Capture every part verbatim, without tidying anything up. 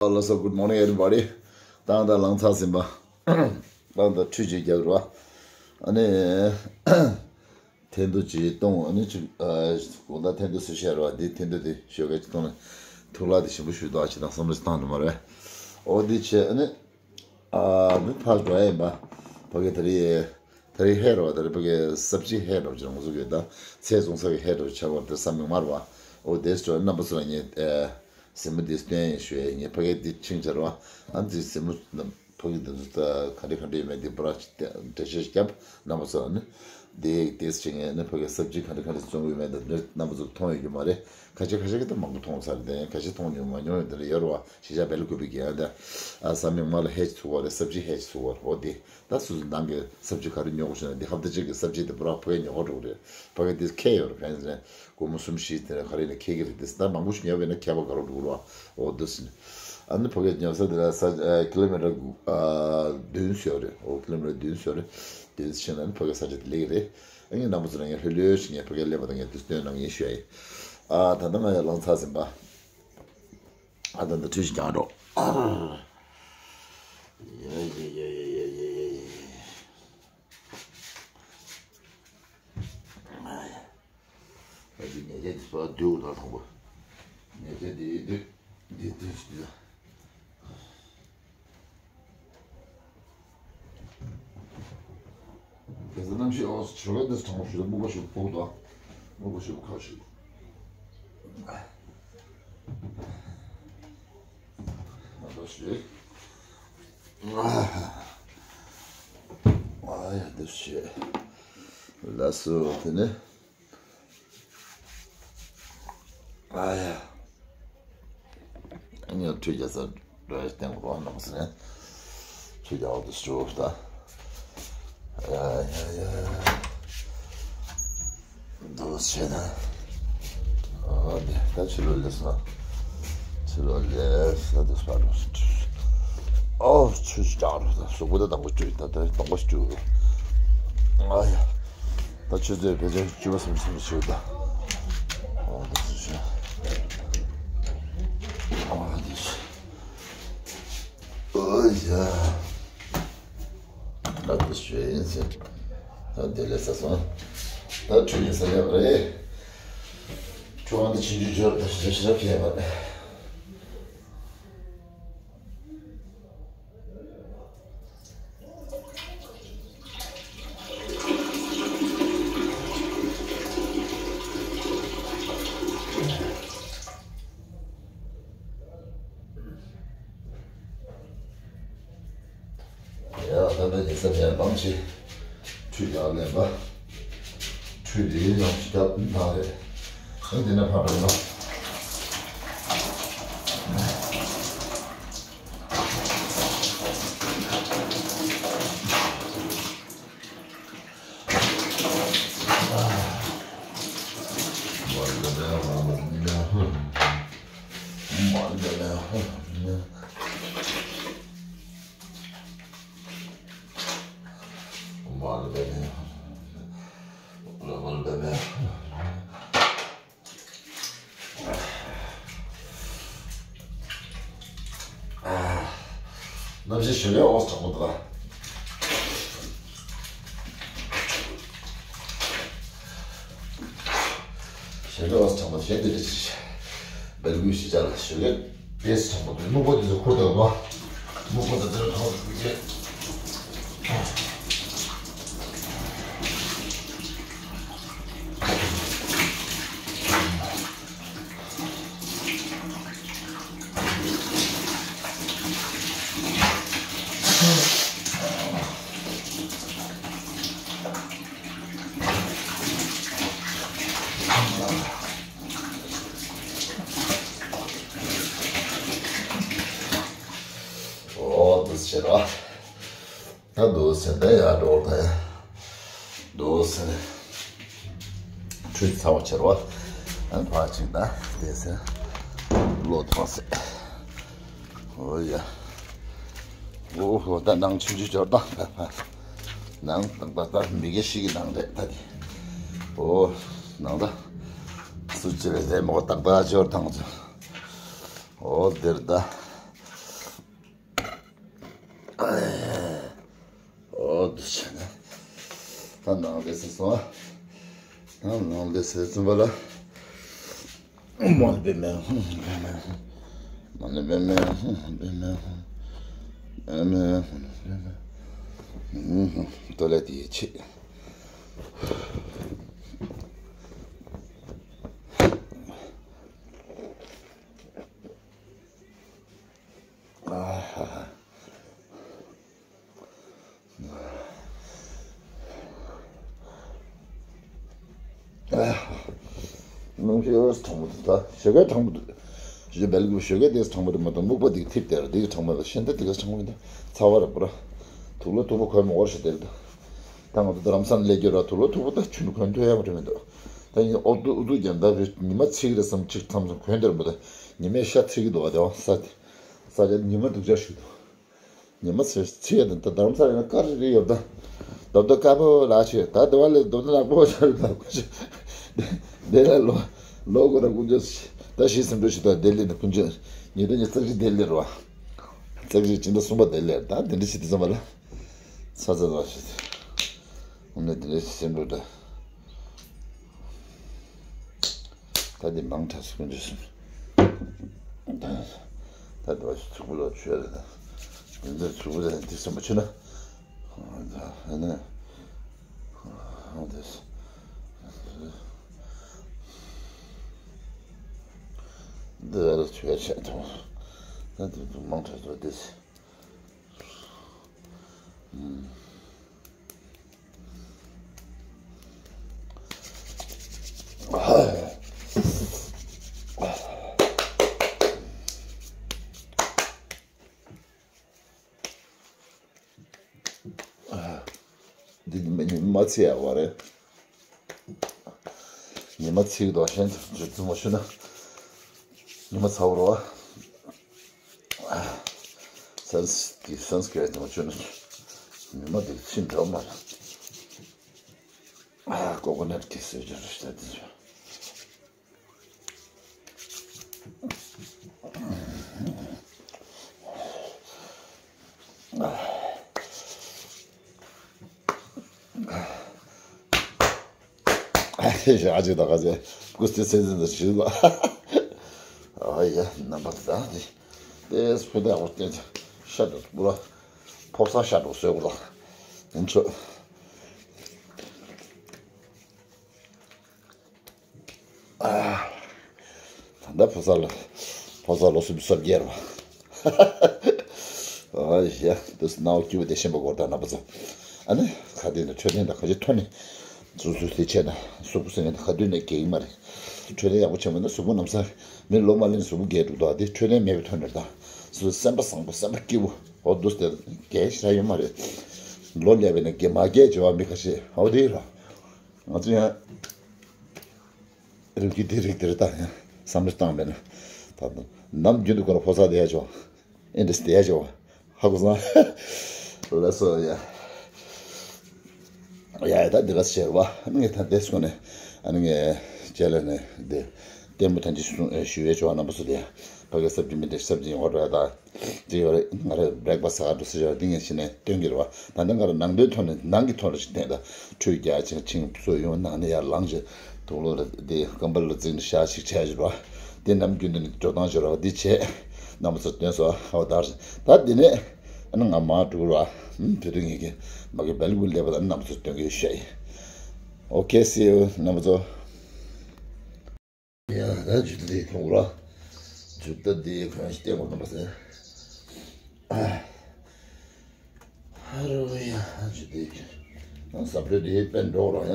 ལགས་སོ། Good morning everybody. ཏང་ཏང་ལངས་ཚར་ཟིན་པ། ཏང་ཏང་ཁྲུས་ཅིག་རྒྱབ་རོགས། ཨ་ནི། འཐེན་ཐུག་ཅིག་གཏོང་། ཨ་ནི་ཅིག་ཨ་དགོང་དག་འཐེན་ཐུག་སུ་བཤད་རོགས། འདི་འཐེན་ཐུག་དེ་ཞོགས་ཀས་ཅིག་གཏོང་ནས་ཐུགས་ལ་དེ་ཞིམ་པོ་ཞུ་དོགས་ཅིག་དང་བསམ་བློ་ཞིག་བཏང་ནི་མ་རེད། འོ་འདི་བྱས་ཨ་ནི། ཨ་མི་ཕར་འགྲོ་ཡ་ཡིན་པ། ཕ་གི་ད་རེས་ད་རེས་ཧེ་རོ། ད་རེས་ཕ་གི་སབ་ཅི་ཧེ་རོ་ཅིག་ང་ཚོ་གི་ད་ཚལ་བཙོང་ས་གི་ཧེ་རོ་ཆགས་པ་དེ་ས་མིག་དམར་བ། འོ་དེ་སྤྲོ་རྣམ་པ་ཚོ་ལ་ངས་ཨ་གཟིགས་མོ་འདི་སྟོན་ཡིན་ཞུ་ཡ་ཡིན། ཕ་གི་འདི་ཆིང་ཆར་བ། ཨ་འདི་གཟིགས་མོ་ཕ་གི་འདི་ཚོ་ད་ག་འདྲ་ག་འདྲ་ཡོད་མེད་འདི་པུ་ར་འགྲེལ་བཤད་རྒྱབ། རྣམ་པ་ཚོ་ལ་ནི་འདི་དེ་ཆིང་ངས་ནི་ཕ་གི་སབ་ཅི་ག་འདྲ་ག་འདྲ་བཙོང་གི་ཡོད་མེད་ད་འདི་རྣམ་པ་ཚོ་མཐོང་ཡོད་རྒྱུ་མ་རེད། ཁ་ཤས་ཁ་ཤས་ཀྱིས་ད་མང་པོ་མཐོང་ཚར་རེད། ད་ཁ་ཤས་མཐོང་མྱོང་མ་མྱོང་ཡོད་དེ་འདྲ་ཡོད་རེད་བ། ཤེས་བྱ་བེ་ལ་ཀུ་པི་གི་ཡང་ད་ཨ་ས་མིག་དམར་ལ་ཧེ་ཅིག་ཚུགས་པ་རེད། སབ་ཅི་ཧེ་ཅིག་ཚུགས་པ་རེད། འོ་དེ་ད་སོ་སོ་ནང་གི་སབ་ཅི་ག་རེ་ཉོ་དགོས་ཤེ་ན། འདི་ཧབ་ཏ་གཅིག་གི་སབ་ཅི་དེ་པུ་ར་ཕ་གི་ཉོ་ག་འགྲོ་གི་རེད། ཕ་གི་དེ་ཁེ་ཡོད་རེད། གང་ཡིན་ཟེར་ན་སྒོར་མོ་གསུམ་བཞི་དེ་འདྲ་ག་རེ་ནས་ཁེ་གི་རེད། དེ་ད་མང་པོ་ཞིག་ཉོ་བས་ན་ཁེ་བ་ག་རེ་འགྲོ་གི་རེད་བ། འོ་དེ་ཟིན། ཨ་ནི་ཕ་གི་ཉོ་ས་དེ་ལ་ས་ཨ་ཀི་ལོ་མི་ཊར་ཨ་བདུན་ཙམ་ཡོད་རེད། འོ་ཀི་ལོ་མི་ཊར་བདུན་ཙམ་ཡོད་རེད། དེ་ཕྱིན་ན་ནི་ཕ་གི་ས་ཆ་དེ་ལེགས་རེད། ཨ་ངས་རྣམ་པ་ཚོ་ལ་ངས་ལྷོད་ལྷོད་ཞིག་ངས་ཕ་གིར་སླེབས་པ་དང་ངས་དེ་སྟོན་གནང་ཡིན་ཞུ་ཡ་ཡིན། ཨ་ད་ལྟ་ང་ཡར་ལངས་ཚར་ཟིན་པ། ཨ་ད་ལྟ་ཁྲུས་ཤིག་རྒྱག་འགྲོ། ཡ་ཡ་ཡ། ཨ་ཡ། ཨ་ཅེ་ཉལ་ཆས་དེ་ཚོ་བསྡུས་དགོས་ད་དང་པོ། ཉལ་ཆས་དེ་བསྡུས། འདི་བསྡུས་ཤིག་བསྡུས། དེ་ཚོ་གནམ་གཤིས་ཨོ་ཞོགས་ཀས་འདི་གྲང་མོ་ཞིག་ལ་སྨུག་པ་ཞིག་ཕོག་འདུག་སྨུག་པ་ཞིག་ཁ་ཞིག་ཨ་ལོ་ཞིག་ཨ་ཡ་འདི་ཞིག་ལགས་སོ། དེ་ནས། ཨ་ཡ། ངས་ཁྲུས་རྒྱག་ས་འགྲོ་ཡ་བསྟན་དགོས་པ་ནམ་སེ་ནས། ཁྲུས་རྒྱག་འོག་ཏུ་ཞུ་ད། ཨ་ཡ་ཡ། འདུག་བྱས་ན། ཨ་ནི་ད་ཕྱི་ལོགས་སླེབས་སོང་། ཕྱི་ལོགས་སླེབས་ས་འདུག་སྤར་རོགས། ཨོ་ཁྲུས་རྒྱག་རོགས་ད། གཟུགས་པོ་ད་དང་པོ་བཀྲུས། ད་ད་དང་པོ་བཀྲུས། ཨ་ཡ། ད་ཆུ་ཚོད་བེད་སྤྱོད་བཅུ་པ་སུམ་ཅུ་སུམ་ཅུ་ཞིག་ད། ཨོ་ད་སུ་ཞིག་ཨོ་ད་ཞིག་ཨོ་ཡ། ད་ད་ཞིག་ཡིན་ཟེར། ད་དེ་ལས་ས་སོང་། ད་ཁྲུས་ཡིན་ས་ལེགས་རེད། ཁྲུས་དབང་དུ་ཕྱིན་ཆུ་འབྱོར་ད་ཞིག་ཞིག་ཞིག་ཕྱིན་པ་རེད། ཡ་ད་ལྟ་ཉི་ཤུ་རྩ་བཞི་ལམ་ཆེ། ཁྲུས་རྒྱག་ལེན་པ། ཁྲུས་དེའི་ནང་ཞིག་རྒྱབ་གནང་རེད། ཨ་འདི་ན་ཕར་འགྲོ་ན། གནམ་གཤིས་ཞོ་ལོས་ཨོ་ཙི་གྲང་མོ་འདུག་ག་ཞོ་ལོས་ཨོ་ཙི་གྲང་མོ་ཞེ་འདི་རེད། སྦེལ་ཀོབ་ཤི་ཅ་ལ་ཞོ་ལོས་བེས་གྲང་མོ་འདུག་སྨུག་པ་འདི་ཚོ་ཁུར་དང་བ། སྨུག་པ་འདི་ཚོ་གང་དུ་ཁུར་གྱི། འོ་འདུག་སེ་བྱས་ར། ད་འདུག་སེ་ད་ཡར་འགྲོ་ད་ཡ། འདུག་སེ་ནས། ཁྲུས་ཚར་བ་བྱས་ར། ཨ་ཕར་ཅིག་ད་བསྡད་སེ། ལོག་ཐོན་སེ། འོ་ཡ། འོ་ཧོ་ད་ནང་ཆུང་ཆུང་འབྱོར་ད། ནང་ད་ད་ད་མི་དགེ་བཤེས་ཀྱི་ནང་རེད་ད་དེ། འོ་ནང་ད། སུ་ཅི་རེད་ཟེར་མོ་ཏག་ཏག་འབྱོར་དང་ཚོ། འོ་འདིར་ད། ཟེར་སོང་། ཨ་ནང་ལས་ཟེར་ཙམ་པ་ལ། མ་ལ་བེ་མེ་ཧུང་བེ་མེ་ཧུང་། མ་ལ་བེ་མེ་ཧུང་བེ་མེ་ཧུང་། བེ་མེ་ཧུང་བེ་མེ་ཧུང་། ཏོ་ལེ་དེ་ཡི་ཆེ། ཨ་ཧ་ཧ། ཨ་ཧ། ནང་ཞོ་གས་གྲང་མོ་འདུག་ད་ཞོ་གས་གྲང་མོ་འདུག་ཞོ་བལ་གྱི་ཞོ་གས་དེ་གས་གྲང་མོ་རེད་མ་གཏོགས་སྨུག་པ་དེ་གས་འཐིབས་དེ་ར་དེ་གས་གྲང་མོ་རེད། ཤིན་ཏུ་དེ་གས་གྲང་མོ་ཡིན་ད། ཚ་བ་རེད་པ་ར། དུག་ལོག་མཐུག་པོ་གོན་མི་དགོས་ཞེས་དེ་རེད་ད། ད་ང་ཚོ་རྡ་རམ་ས་ལ་སླེབས་རྒྱུ་ར་དུག་ལོག་མཐུག་པོ་ད་ཁྱོན་ནས་གོན་ཐུབ་ཡ་མ་རེད་མི་འདུག་ད་ཡིན་ཨོ་དུ་ཨུ་དུ་རྒྱབ་ད་རེད། ཉི་མ་ཚིག་རེད་བསམ་གཅིག་མཚམས་མཚམས་གོན་དེ་རེད་མ་གཏོགས་ཉི་མའི་ཤ་ཚིག་གི་འདུག་བ། དེ་བ་ས་ས་ཆ་ཉི་མ་སྡུག་ཅག་ཞིག་འདུག་ཉི་མ་ཚེ་ཚེ་ཡ་དང་ད་རྡ་རམ་ས་ལ་ཡིན་ན་དཀར་རི་རི་ཡོད་ད། རྡོབ་རྡོབ་དཀར་པོ་ལ་ཆེ་ད་དེ་བ་ལས་རྡོབ་རྡོབ་ནག་པོ་ཆ་རུ་ད་ཀུ་ཅི། དེ་ལ་ལོ་ལོ་གོ་ར་ཀུ་ཅི། ད་ཤི་སེམས་འགྲོ་ཞིག་ད་ལྡི་ལི་ནས་ཀུ་ཅི། ཉི་ཟླ་ཉི་ཙག་ཅིག་ལྡི་ལི་རུ་བ། ཙག་ཅིག་སྤྱི་ཟླ་གསུམ་པ་ལྡི་ལི་ད་དེ་འདྲ་ཞིག་དེ་ཙམ་པ་ལ། ཚ་ཚ་ཚ་ཞིག་དེ། འོ་ན་དེ་འདྲ་ཞིག་སེམས་འགྲོ་ད། ད་འདི་མང་དྲགས་སུ་ཀུན་རྗེས་སུ། ད་འདི་བ་ཞིག་ཚུགས་པོ་ལོ་ཆོས་རེད་ད། འདི་འདི་ཚུགས་པོ་ལ་འདི་སེམས་པ་ཆུ་ན། ད་ཨ་ནི། འདི་འདི་ལ་ཆོས་བྱས་ཐོང་། ད་འདི་འདི་མང་དྲགས་སུ་འདི། འདི་ཉི་མ་ཉི་མ་ཚེ་ཡག་པ་རེད། ཉི་མ་ཚིག་དོག་ཤན་ཅིག་ཙུ་མ་ཤུ་ན། ཉི་མ་ཚ་བོ་རོ། སན་སི་ཀི་སན་སི་ཀི་ར་ཙུ་མ་ཤུ་ན། ཉི་མ་དེ་ཕྱིན་འགྲོ་མ་རེད། ཨ་ཀོ་ཀོ་ནཊ་ཀི་སེ་ཇོ་རེ་ཤ་དེ་ཚོ། ཨ་ཅེ་ད་ག་ཟེ་ཀུ་སྟི་སེ་ཟེ་ད་ཞིག་ལ། ཨ་ཡ་རྣམ་པ་ད་དེ་དེ་སྤུ་ད་འོ་དེ་ཤ་དུ་སྤུ་ལ་ཕོ་ས་ཤ་དུ་སོས་གོ་ལ་ཡིན་ཚོད། ཨ། ད་ལྟ་ཕོ་གསར་ལ་ཕོ་གསར་ལོ་སུམ་ཅུ་སོ་བརྒྱད་རེད་བ། ཨ་ཡ་དུ་སྣང་བ་སྐྱིད་པོ་དེ་ཤེས་པ་གོ་ད་ན་པ་ཚོ། ཨ་ནི་ཁ་དེ་ནི་འཕྲོད་བསྟེན་དང་ག་ཅི་ཐོན་ནས་སུ་སུ་དེ་བྱས་ན་གཟུགས་པོ་སེང་གེ་ཁ་དུས་ནས་རྒས་ཡིན་མ་རེད། འཕྲོད་བསྟེན་ཡག་པོ་བྱས་མ་ན་གཟུགས་པོ་ནམ་སང་མི་ལོ་མ་ལེན་གཟུགས་པོ་རྒས་འགྲོ་ད་དེ་འཕྲོད་བསྟེན་མེད་པའི་ཐོན་ནས་ད་སུ་སེམས་པ་བཟང་པོ་སེམས་པ་སྐྱིད་པོ་ཨོ་དུ་སྟེ་རྒས་ཤ་ཡོད་མ་རེད། ལོ་ལས་པས་ན་རྒས་མ་རྒས་བྱེད་བ་མི་ཁ་ཤས་ཨོ་དེ་ར། ང་ཚོ་ཡང་རིགས་རྒྱུད་འདི་རིགས་འདིར་ད་ཡང་བསམ་བློ་བཏང་མེད་ན་ད་ནམ་རྒྱུན་དུ་ཁོ་རང་ཕོ་གསར་བསྡད་ཡ་ཆོག་ཨེ་འདྲ་བསྡད་ཡ་ཆོག་ཧ་གོ་སོང་། ལགས་སོ་ཡ། ཡ་ཡ་ད་འདི་ག་ཟེར་བ་ཨ་ནི་ངས་ད་འདི་སོང་ནས་ཨ་ནི་ངས་རྗེས་ལ་ནས་འདི་ལྟད་མོ་ཐམས་ཅད་ཞུ་ཞུ་ཡས་ཆོག་རྣམ་པ་ཚོ་དེ་ཕ་གི་སབ་ཇི་མི་འདྲ་སབ་ཇི་ཡོང་བ་འགྲོ་ཡ་ད། དེ་ཡོད་རེད། ང་རེ་བྷི་རེག་ཕ་སི་ཟ་འགྲོ་ཟེར་ཡོད་རེད། འདི་ངས་བྱས་ནས་སྟོན་གྱི་རེད་བ། ད་ལྟ་ང་རེ་ནང་དོན་ཐོག་ནས་ནང་གི་ཐོག་ལ་ཞིག་བསྟན་ད་ཁྲུས་རྒྱག་ཅིང་ཆིང་བཟོས་ཡོང་ནང་ནས་ཡར་ལངས་ཅིང་དུག་ལོག་རེ་དེ་ཀམ་པལ་ལ་བརྫིས་ནས་ཞག་ཅིག་བྱས་ཡོད་རེད་བ། དེ་ནམ་རྒྱུན་དུ་ནས་འགྲོ་སྟངས་ཤིག་རེད་བ། འདི་བྱས་རྣམ་པ་ཚོར་སྟོན་སོང་། ཧ་བ་དར་ད་འདི་ནས་ཨ་ནི་ང་མར་འགྲོ་གི་རེད་བ། བོད་དོན་ངེད་ཀྱི་མ་གི་བལ་གུ་ལེབ་ལ་རྣམ་པ་ཚོར་སྟོན་གི་ཡོད་ཤག་ཡིན། ཨོ་ཁེ་སི་ཡུ་རྣམ་པ་ཚོ། ཡ་ད་ཇུ་ཏ་དེ་ཁོང་ར། ཇུ་ཏ་དེ་ཁོང་ཞིག་བསྟན་དགོས་ནམ་པ་ཟེར། ཧ་རུ་ཡ་ཇུ་ཏ་དེ་ཁོང་ས་བྲོ་དེ་པན་འགྲོ་ར་ཡ།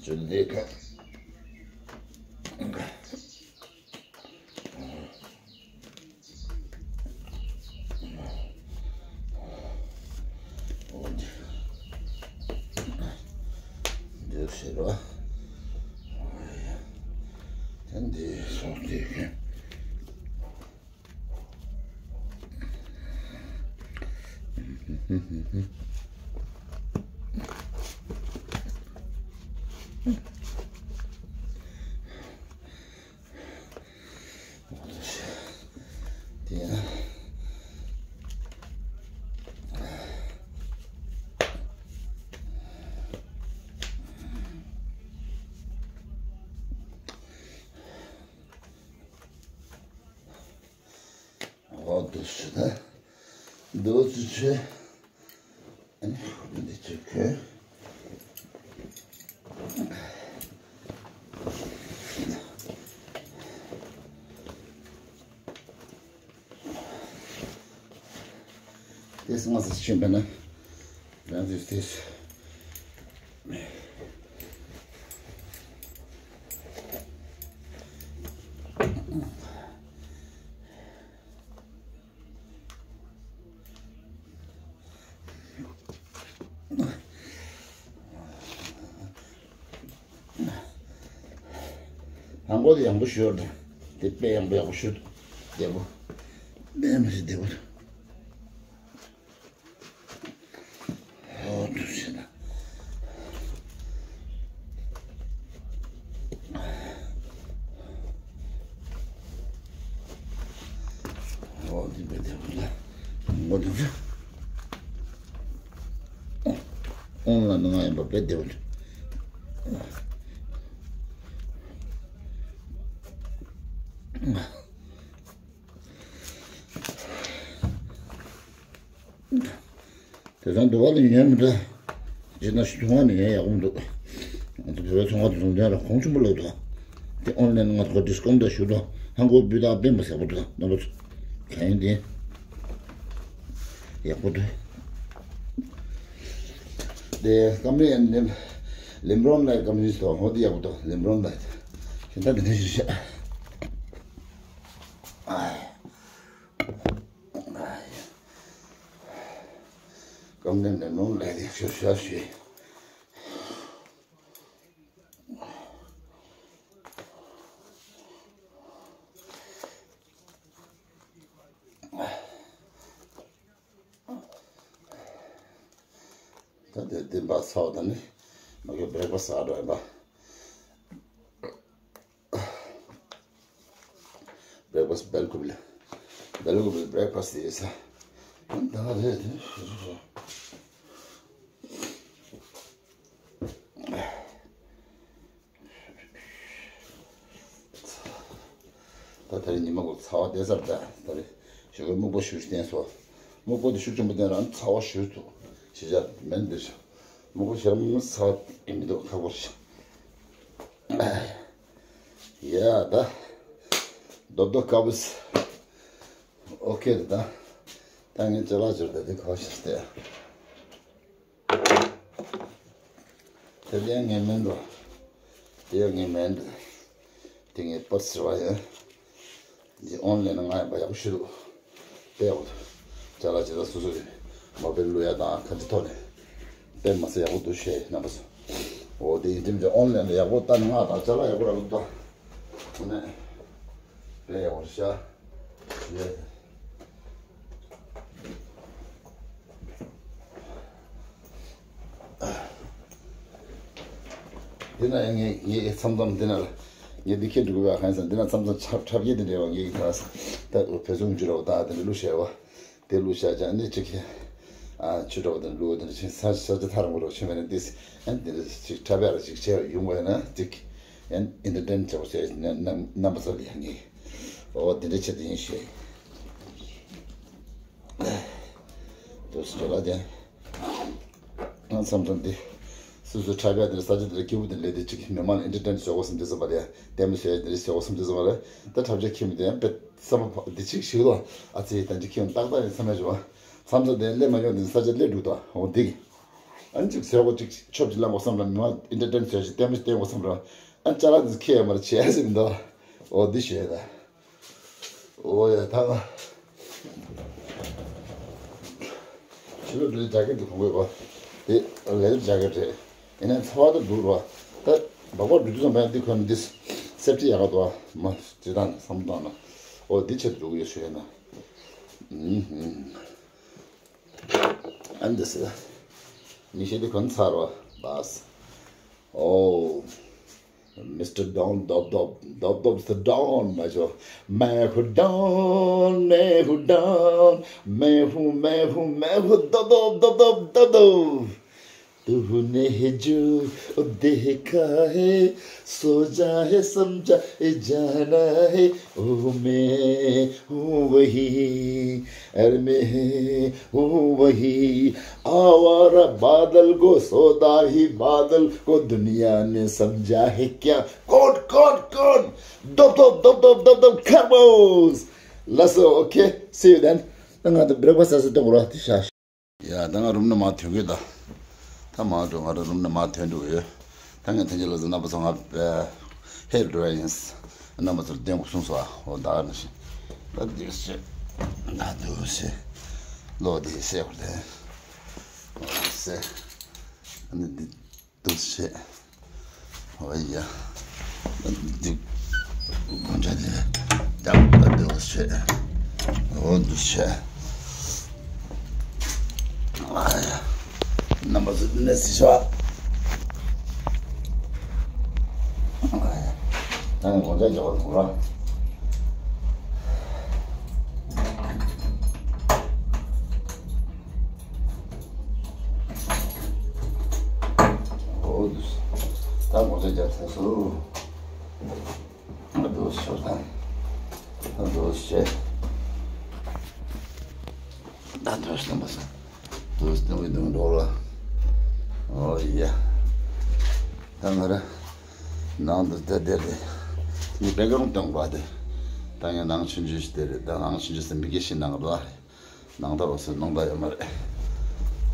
ཇུ་ཏ་དེ་ཁོང་འདི་ཟེར་བ། འདི་སོང་སྟེ། ཨོ་དུ་སུ་ད། དུ་སུ་ཆེ། ཨ་ནི་འདི་ཆེ་ཁེ། དེ་སྔ་ས་ཤེས་པ་ན། རང་ཚོས་དེ། ཧང་གོ་དེ་ཡང་པོ་ཤོར་དང་། དེ་དཔེ་ཡང་པོ་ཡག་པོ་ཤོར་དང་། བདེ་པོ། དཔེ་མི་སྲིད་བདེ་པོ། ཨོ་ཐུགས་ཆེ་ན། ཨོ་འདི་དཔེ་བདེ་པོ་ལ། ཨོ་ཐུགས་ཆེ། ཨོ་ལ་ནང་ཡང་པོ་དཔེ་བདེ་པོ། དེ་ཚང་འདུག་པ་ལ་ཉན་མི་འདྲ། ཇི་ན་ཞུ་ཐུང་བ་ནི་ཡང་ཡག་པོ་འདུག་ང་ཚོ་བོད་པའི་ཚོང་ཁང་དུ་ཟུང་ལྡན་ལ་གོང་ཆེན་པོ་ལོག་འདུག་དེ་ཨོན་ལན་ང་ཚོ་ཌིས་ཀོན་ད་ཞུ་དང་ཧང་གོ་བུ་དག་དཔེ་མ་ཟད་པོ་འདུག་རྣམ་པ་ཚོ་གང་ཡིན་དེ་ཡག་པོ་འདུག་དེ་ཀམ་ནི་ཡན་ནེམ་ལིམ་རོན་ལའི་ཀམ་ནི་སྟོ་ཧོ་དེ་ཡག་པོ་འདུག་ལིམ་རོན་ལའི་ཁྱེད་ད་དེ་འདྲ་ཞུ་ཤག་ཀམ་ནེ་ནེ་ནོ་ལེ་ལེ་ཤོ་ཤ་ཤེ། ད་དེ་བདེན་པ་ཚ་བ་ད་ནི་མ་གི་བེག་པ་ས་འགྲོ་ཡིན་པ། Breakfast, belkul. Belkul breakfast is. ད་རེད། ད་ད་རེས་ཉི་མ་གོ་ཚ་བ་བསྡད་ཚར། ད་ད་རེས་ཞོགས་པའི་སྨུག་པ་ཞུ་བསྟན་སོ། སྨུག་པ་དེ་ཤུགས་ཆེན་པོ་བསྟན་རང་ཚ་བ་ཞུ་ཐུབ་ཤེས་བྱ་མེད་འདིར། སྨུག་པ་ཞེ་དྲག་མི་ཚ་བ་ཡིན་མི་འདུག་ཁག་པོ་རེད། ཡ་ད། རྡོབ་རྡོབ་དཀར་པོ། ཨོ་ཁེ་རེད་ད། ད་ངས་ཅ་ལག་འབྱོར་ད་དེ་ག་བ་ཞིག་སྟེ། དེ་ལས་ངས་མེད་འགྲོ། དེ་ཡང་ངས་མེད་འགྲོ། དེ་ངས་པར་ཟེར་བ་ཡིན། འདི་ཨོན་ལན་ང་ཡང་པ་ཡག་པོ་ཞིག་འདུག་དཔེ་ཡག་པོ་འདུག་ཅ་ལག་ཇི་ལྟར་སོ་སོ་རེད། མ་དཔེ་བླུ་ཡ་དང་ག་ཚོད་ཐོག་ནས། དཔེ་མ་ཟད་ཡག་པོ་འདུག་ཤེས་རྣམ་པ་ཚོ། འོ་དེ་ཡིན་དེ་འདྲ་ཨོན་ལན་ལ་ཡག་པོ་ལྟ་ནས་ང་དང་ཅ་ལག་ཡག་པོ་རག་འདུག་དོ་ནས་དཔེ་ཡག་པོ་ཤ། ཡེ། འདི་ན་ཡང་ངས་ངས་མཚམས་མཚམས་འདི་ན་ལ་ངས་འདི་ཁྱེད་འགྲོ་གི་བ་གང་ཟེར་འདི་ན་མཚམས་མཚམས་འཁྲབ་འཁྲབ་ཡས་འདི་འདྲ་བ་ངས་ད་ད་བེ་ཚུགས་འཇུ་ར་བ་ད་འདི་འདྲ་བླུགས་བྱས་བ་དེ་བླུགས་བྱས་ཀྱང་ནི་ཅིག་ཨ་ཆུ་གྲོགས་དང་བླུགས་དེ་འདྲ་ཆིན་ས་ས་ཅི་ཐར་མོ་རོགས་ཆིན་བས་ན་འདི་ཨན་འདི་འདྲ་ཅིག་འཁྲབ་ཡ་ར་ཅིག་བྱས་ཡོང་བས་ན་ཅིག་ཨན་ཨིན་ཏར་ཊེན་བྱས་པ་བྱས་རྣམ་རྣམ་པ་ཚོ་ལ་ཡང་ངས་འོ་འདི་འདྲ་བྱས་དེ་ཡིན་ཞེས། དུ་སུ་ལ་དེ། ང་མཚམས་མཚམས་དེ། སུ་སུ་འཁྲབ་ཡ་དེ་ས་ཆ་དེ་ལ་སྐྱིད་པོ་དེ་ལས་དེ་གཅིག་མི་མང་ལ་ཨེན་ཊར་ཊེན་བཟོ་དགོས་བསམ་དེ་བཟོ་བ་རེད། ལྟད་མོ་བཟོ་ཡ་དེ་བཟོ་དགོས་བསམ་དེ་བཟོ་བ་རེད། ད་འཁྲབ་ཆ་ཁྱིམ་དེ་ཡང་དཔེ་བསམ་པ་འདི་གཅིག་ཞིག་ལ་ཨ་ཙི་ད་ཅི་ཁྱིམ་ཏག་ཏག་ཡིན་བསམ་ཡ་བྱུང་བ། མཚམས་མཚམས་དེ་སླེབས་མ་མྱོང་དེ་ས་ཆ་སླེབས་འདུག་ད་འོ་འདི། ཨ་ནི་གཅིག་བཟོ་དགོས་གཅིག་ཆོབ་ཅིག་བླང་དགོས་བསམ་ལ་མི་མང་ཨེན་ཊར་ཊེན་བཟོ་ཡ་ཞིག་ལྟད་མོ་ཞིག་བསྟན་དགོས་བསམ་ར། ཨ་ཅ་ལག་འདི་ཁྱེད་ཡ་མར་བྱེད་ཡ་ཟིན་འདུག་འོ་འདི་ཞུ་ཡ་ད། ཨོ་ཡ་ད་ང་ཕྱི་ལོ་འདིའི་རྒྱ་སྐད་འདི་གོང་དགོས་པ། དེ་ལས་རྒྱ་སྐད་རེད། ཡིན་ནའི་ཚ་བ་དུ་འདུག་རོ། ད་འབག་པ་འགྲོ་དུས་ཙམ་པ་འདི་ཁོ་ན་འདི་སེབ་ཏི་ཡག་ག་འདུག་མ་ཇི་ལྟར་ན་བསམ་བློ་བཏང་ན། ཨོ་འདི་ཆེད་དུ་འདུག་ཡོད་ཞུ་ཡ་ན། ཨུམ་ཧུམ། ཨ་འདི་སེ། མི་ཤེས་འདི་ཁོ་ན་ཚར་བ་བས། ཨོ། Mister Don, Dop Dop, Dop Dop's the Don, མ་ཤོ། Man who Don, man who Don, man who, man who, man who, Dop Dop, Dop Dop, Dop Dop. तूने जो देखा है, सोचा है, समझा है, जाना है, ओ मैं हूँ वही, अरे मैं हूँ वही। आवारा बादल को, सौदा ही बादल को दुनिया ने समझा है क्या? कौन, कौन, कौन? दब, दब, दब, दब, दब, दब, खरगोश। Let's go, okay? See you then. ང་ད་breakfast་ཟ་ཟེར་དང་ར་དེ་ཤ། ཡ་ད་ང་རུམ་ནས་མར་ཐོན་གི་ད། ད་མར་འགྲོ་ང་རང་རུམ་ནས་མར་ཐོན་འགྲོ་ཡོད། ད་ངས་ཐོན་གྱི་ལ་ཟེར་རྣམ་པ་ཚོ་ང་ཧེར་འགྲོ་ཡ་ཡིན། རྣམ་པ་ཚོར་བསྟན་དགོས་གསུངས་སོ། འོ་ད་ནི་ཤི། ད་འདུག་སེ་བྱེད། ད་འདུག་སེ་བྱེད། ལོ་དེ་སེ་བར་དེ། འོ་སེ། ཨ་ནི་འདི། འདུག་སེ་བྱེད། ཨོ་ཡ། འདི། དགོང་ཇ་དེ། ཡག་པོ་འདུག་སེ་བྱེད། ཨོ་འདུག་སེ་བྱེད། ཨ་ཡ། རྣམ་པ་ཚོ་འདི་ནས་སེ་ཤོག་ཨ་ཡ། ད་ནི་དགོང་ཇ་རྒྱག་པ་འདུག་ར། འོ་འདུག་སེ། ད་དགོང་ཇ་རྒྱག་ཚར་སོང་། ཨ་འདུག་སེ་ཤོག་ད། ཨ་འདུག་སེ་བྱེད། ད་འདུག་སེ་བཏང་པ་སོང་། འདུག་སེ་བཏང་བའི་དུང་འགྲོ་ལ། ཨོ་ཡ། ད་ང་ར། ནང་དུ་བསྡད་བསྡད་རེད། ངས་བེག་རུམ་བཏང་པ་དེ། ད་ངས་ནང་ཆུང་ཆུང་ཞིག་དེ་རེད། ད་ནང་ཆུང་ཆུང་ཟེར་མི་སྐད་ཤེས་ནང་གི་ལ། ནང་ད་རོགས་སེ་ནང་ད་ཡོད་མ་རེད།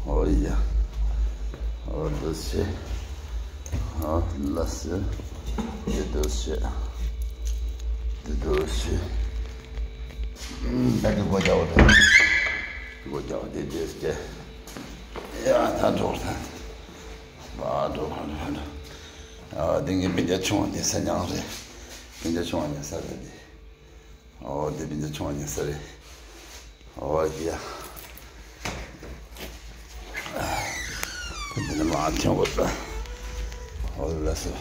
ཨོ་ཡ། ཨོ་འདུག་སེ། ཨོ་ལ་སེ། དེ་འདུག་སེ། དེ་འདུག་སེ། ད་དེ་སྒོ་རྒྱག་པ་དང་། སྒོ་རྒྱག་པ་དེ་འདུག་སེ། ཡ་ད་འགྲོ་ད། ཨ་འགྲོ་ཨ་འགྲོ་ཨ་འགྲོ། ཨ་དེ་ངའི་སྤུན་ཀྱག་ཆུང་བ་ཉལ་ས་ཉང་རེད། སྤུན་ཀྱག་ཆུང་བ་ཉལ་ས་རེད་དེ། ཨོ་དེ་སྤུན་ཀྱག་ཆུང་བ་ཉལ་ས་རེད། ཨོ་ཡ། དེ་ནས་མར་ཐོན་དགོས་ད། ཨོ་ལགས་སོ།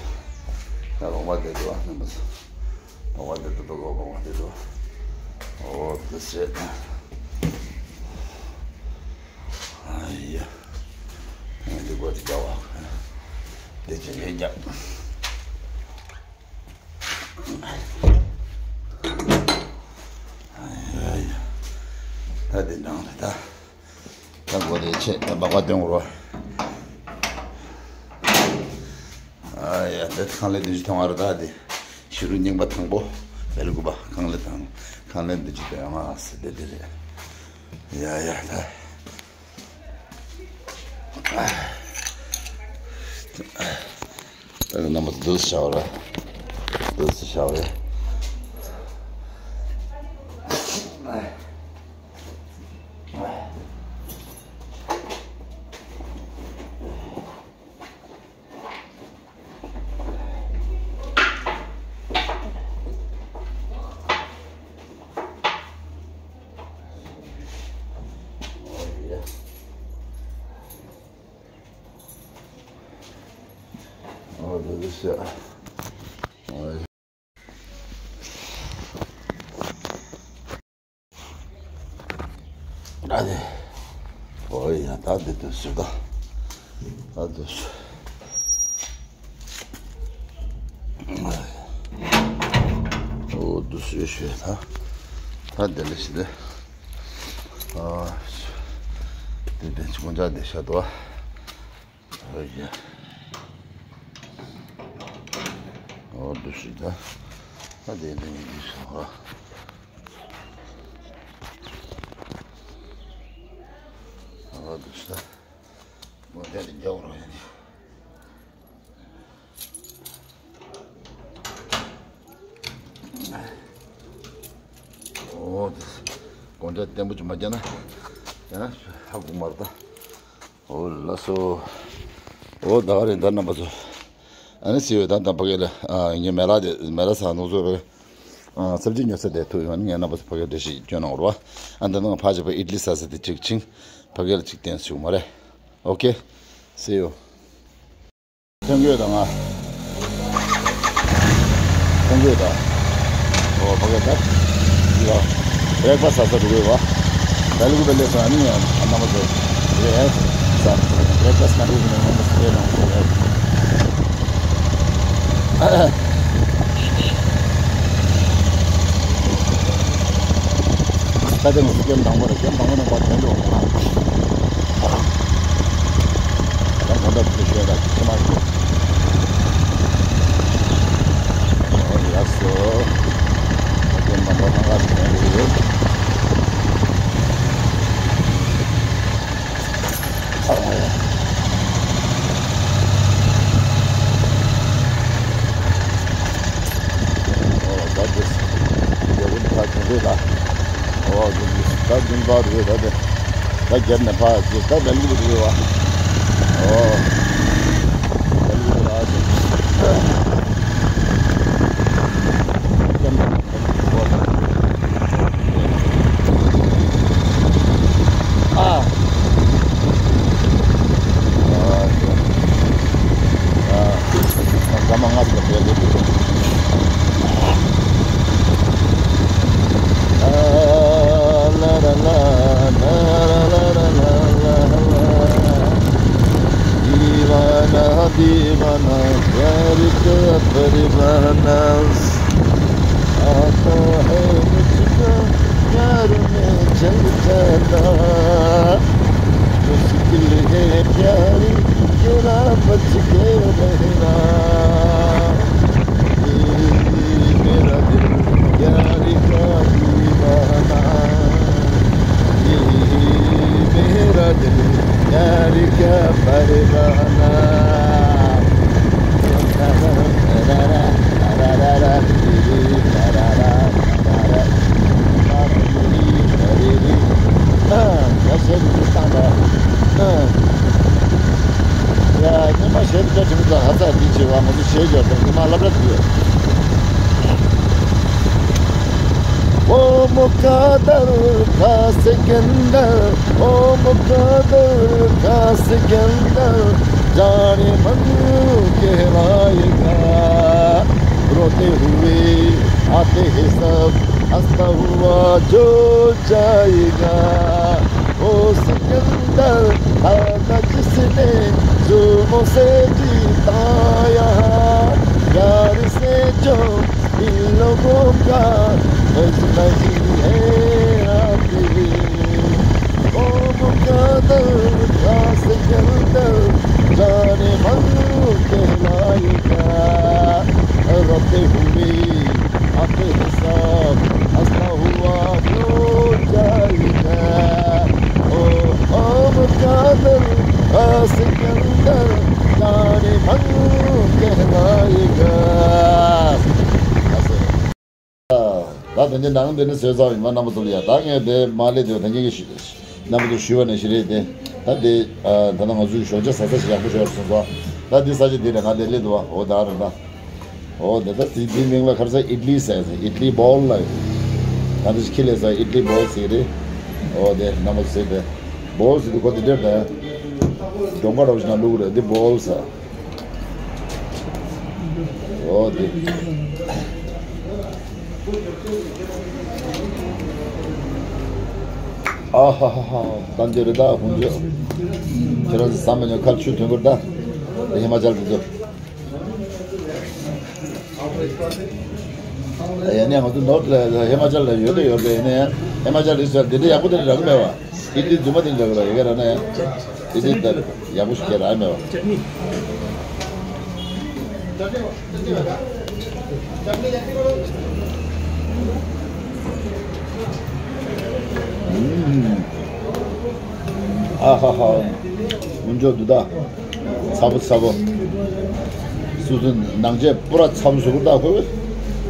ད་ལོང་བ་བསྡད་འདུག་ཨ། རྣམ་པ་ཚོ། ལོང་བ་བསྡད་འདུག་ད་ལོང་བ་བསྡད་འདུག་ཨོ་དེ་ཟེར། ཨ་ཡ། ང་འདི་སྒོ་དེ་རྒྱག་པ། དེ་ཅི་ལས་རྒྱག་ཨ་ཡ་ཡ། ད་དེ་འདྲ་རེད་ད། ད་སྒོ་དེ་ཕྱེ། ད་སྦག་སྦག་སྟོན་དགོས་རེད། ཨ་ཡ། ད་ཁང་ཀླད་དེ་ཅི་མཐོང་བ་རེད་ད། དེ་ཕྱི་རུ་རྙིང་པ་དང་པོ། བེལ་ཀུ་པ། ཁང་ཀླད་དང་། ཁང་ཀླད་འདི་ཅི་སྟོན་ཡོང་ང་ཟེར་དེ་དེ་རེད། ཡ་ཡ་ད། ད་རྣམ་པ་འདུག་སེ་བྱ་བ་ར། འདུག་སེ་བྱ་བ་རེད། ཨ་ནི། ཨོ་ཡ། ད་འདི་འདུག་སེ་ད། ད་འདུག་སེ། ཨོ་འདུག་སེ་ཞུ་ད། ད་འདི་ལ་ཞིག་ད། ཨ། འདི་འདི་ཅི་མོ་འདྲ་འདི་ཤ་དོ། ཨོ་ཡ། ཨོ་འདུག་སེ་ད། ད་འདི་འདི་འདི་ཞུ་ཨ། ཨོ་འདུག་སེ་ད། མོ་དེ་ལ་རྒྱག་རོགས་ཡ་ནི། ཨོ་དེ། དགོང་ཇ་བརྟན་པོ་ཅིག་མ་རྒྱག་ན། ཡང་ཧ་གོ་མ་རེད་ད། ཨོ་ལགས་སོ། ཨོ་ད་ག་རེད་ད་རྣམ་པ་ཚོ། ཨ་ནི་སི་འོ་ད་ད་ཕ་གི་ལ། ཨ་ངའི་མེ་ལགས་དེ་མེ་ལགས་ཟ་ནོ་ཚོ་བས། ཨ་སབ་ཇི་ཉོ་ས་དེ་ཐུག་ཡོང་ནི་ངས་རྣམ་པ་ཚོ་ཕ་གི་འགྲེལ་བཤད་སྐྱོན་གནང་རོགས། ཨ་ད་ནང་ཕ་ཅིག་པ་ཨིད་ལི་ཟ་ས་དེ་གཅིག་ཕྱིན། ཕ་གི་ལ་གཅིག་བསྟན་སུ་མ་རེད། ཨོ་ཀེ། སི་འོ། ཐོན་གྱི་ཡོད་ད་ང་། ཐོན་གྱི་ཡོད་ད། ཨོ་ཕ་གི་ད། ཡ། བྲེག་ཕ་སི་ཟ་ས་འགྲོ་གི་ཡོད་པ། ད་ལུག་པའི་ལས་ས་ནི་ཡང་རྣམ་པ་ཚོ། རེད་ཟ། ཡ་ཅག་སྣ་ཁྲིད་ཀྱི་ནང་དུ་སྐྱེལ་ལོང་ཞེས་ཡོད། ད་དེ་ང་ཚོ་སྐྱེལ་དང་པོ་རེད། སྐྱེལ་དང་པོ་ནས་ཕར་ཐོན་འགྲོ་ཡོང་ང་། ད་གོང་ད་དུ་ཤོད་ད་ཅི་མ་ཤོད། ཡ་སོ། ད་དེ་མ་འགྲོ་ན་ང་ཐོན་རེད། دیوانہ دیوانہ پیار کا پروانہ، آتا ہے مجھ کو پیار میں چل جانا۔ مشکل ہے پیاری، گرا بچ کے رہنا۔ یہ میرا دل پیار کا دیوانہ، یہ میرا دل پیار کا پروانہ۔ ཡ། སྔོན་མ་གཞས་འདི་འདྲ་བྱུང་ཙང་ཧ་ཚ་འདི་བྱེད་པ་ང་ཚོ་གཞས་སྦྱོར་དང་སྔོན་མ་སློབ་གྲྭ་དུས། او مقتدر کا سکندر، او مقتدر کا سکندر، جانے من کہلائے گا۔ روتے ہوئے آتے ہیں سب، ہنستا ہوا جو جائے گا۔ او سکندر، آنا جس نے ظلموں سے جیتا یہاں، پیار سے جو ان لوگوں کا بس نہیں ہے آخری۔ او مقتدر کا سکندر، جانے من کہلائے گا۔ روتے ہوئے آتے ہیں سب، ہنستا ہوا جو جائے گا۔ او، او مقتدر کا سکندر، جانے من کہلائے گا۔ ད་དེ་འདྲ་ནང་དེ་ནི་བཟོས་ཚར་ཡིན་མ་རྣམ་པ་ཚོ་ལ་ཡ། ད་ངས་དེ་མ་ལས་དེ་ད་ངས་ཀྱི་ཞུ། རྣམ་པ་ཚོ་ཞུ་བ་ནས་ཞུ་རེད་དེ། ད་དེ་ཨ་ད་ནང་ང་ཚོའི་ཞོགས་ཇ་ཟ་ས་ཞིག་ཡག་པོ་ཞོག་སོང་ཙང་། ད་དེ་ས་ཆ་དེ་རེད། ང་དེ་སླེབས་འདུག་བ། འོ་ད་རེད་ད། འོ་དེ་ད་དེ་དེའི་མིང་ལ་ཁར་ས་ཨིད་ལི་ཟེར་ཟེར། ཨིད་ལི་བོལ་ལ་ཡོད། ད་དེ་ཁྱི་ལས་ས་ཨིད་ལི་བོལ་ཟེར་རེད། འོ་དེ་རྣམ་པ་ཚོ་ཟེར་དེ། བོལ་ཟེར་དུས་ཁོ་དེ་འདྲ་ད། གྱོང་ཁ་རོགས་ཞིག་ན་བླུག་རེད་དེ་བོལ་ས། འོ་དེ། ཨ་ཧ་ཧ་ཧ། ད་འདི་རེད་ད་ཁོང་ཚོས། ཁྱེད་རང་ཚོ་བསམ་མ་མྱོང་ཁ་ཆུ་ཐོན་གི་རེད་ད། ཧི་མ་ཅལ་དེ་ཚོ། ཡ་ནས་ང་ཚོ་ནོར་ལ་ཧི་མ་ཅལ་ལ་ཡོད་དོ་ཡོད་པས་ནས། ཧི་མ་ཅལ་རི་སོར་འདི་འདྲ་ཡག་པོ་དེ་འདྲ་རག་གི་མེད་བ། ཨི་ཏི་རྫུན་མ་དེ་འདྲ་གི་ར་ཡི་གེ་ར་ནས། ཨི་ཏི་ད་ཡག་པོ་ཞིག་རག་མེད་བ། ཨ་ཧ་ཧ། འུན་ཇོ་དུ་ད། ཚ་པོ་ཚ་པོ། སུ་སུ་ནང་ཆས་པུ་ར་ཚ་པོ་བཟོ་གི་ད་ཁོ།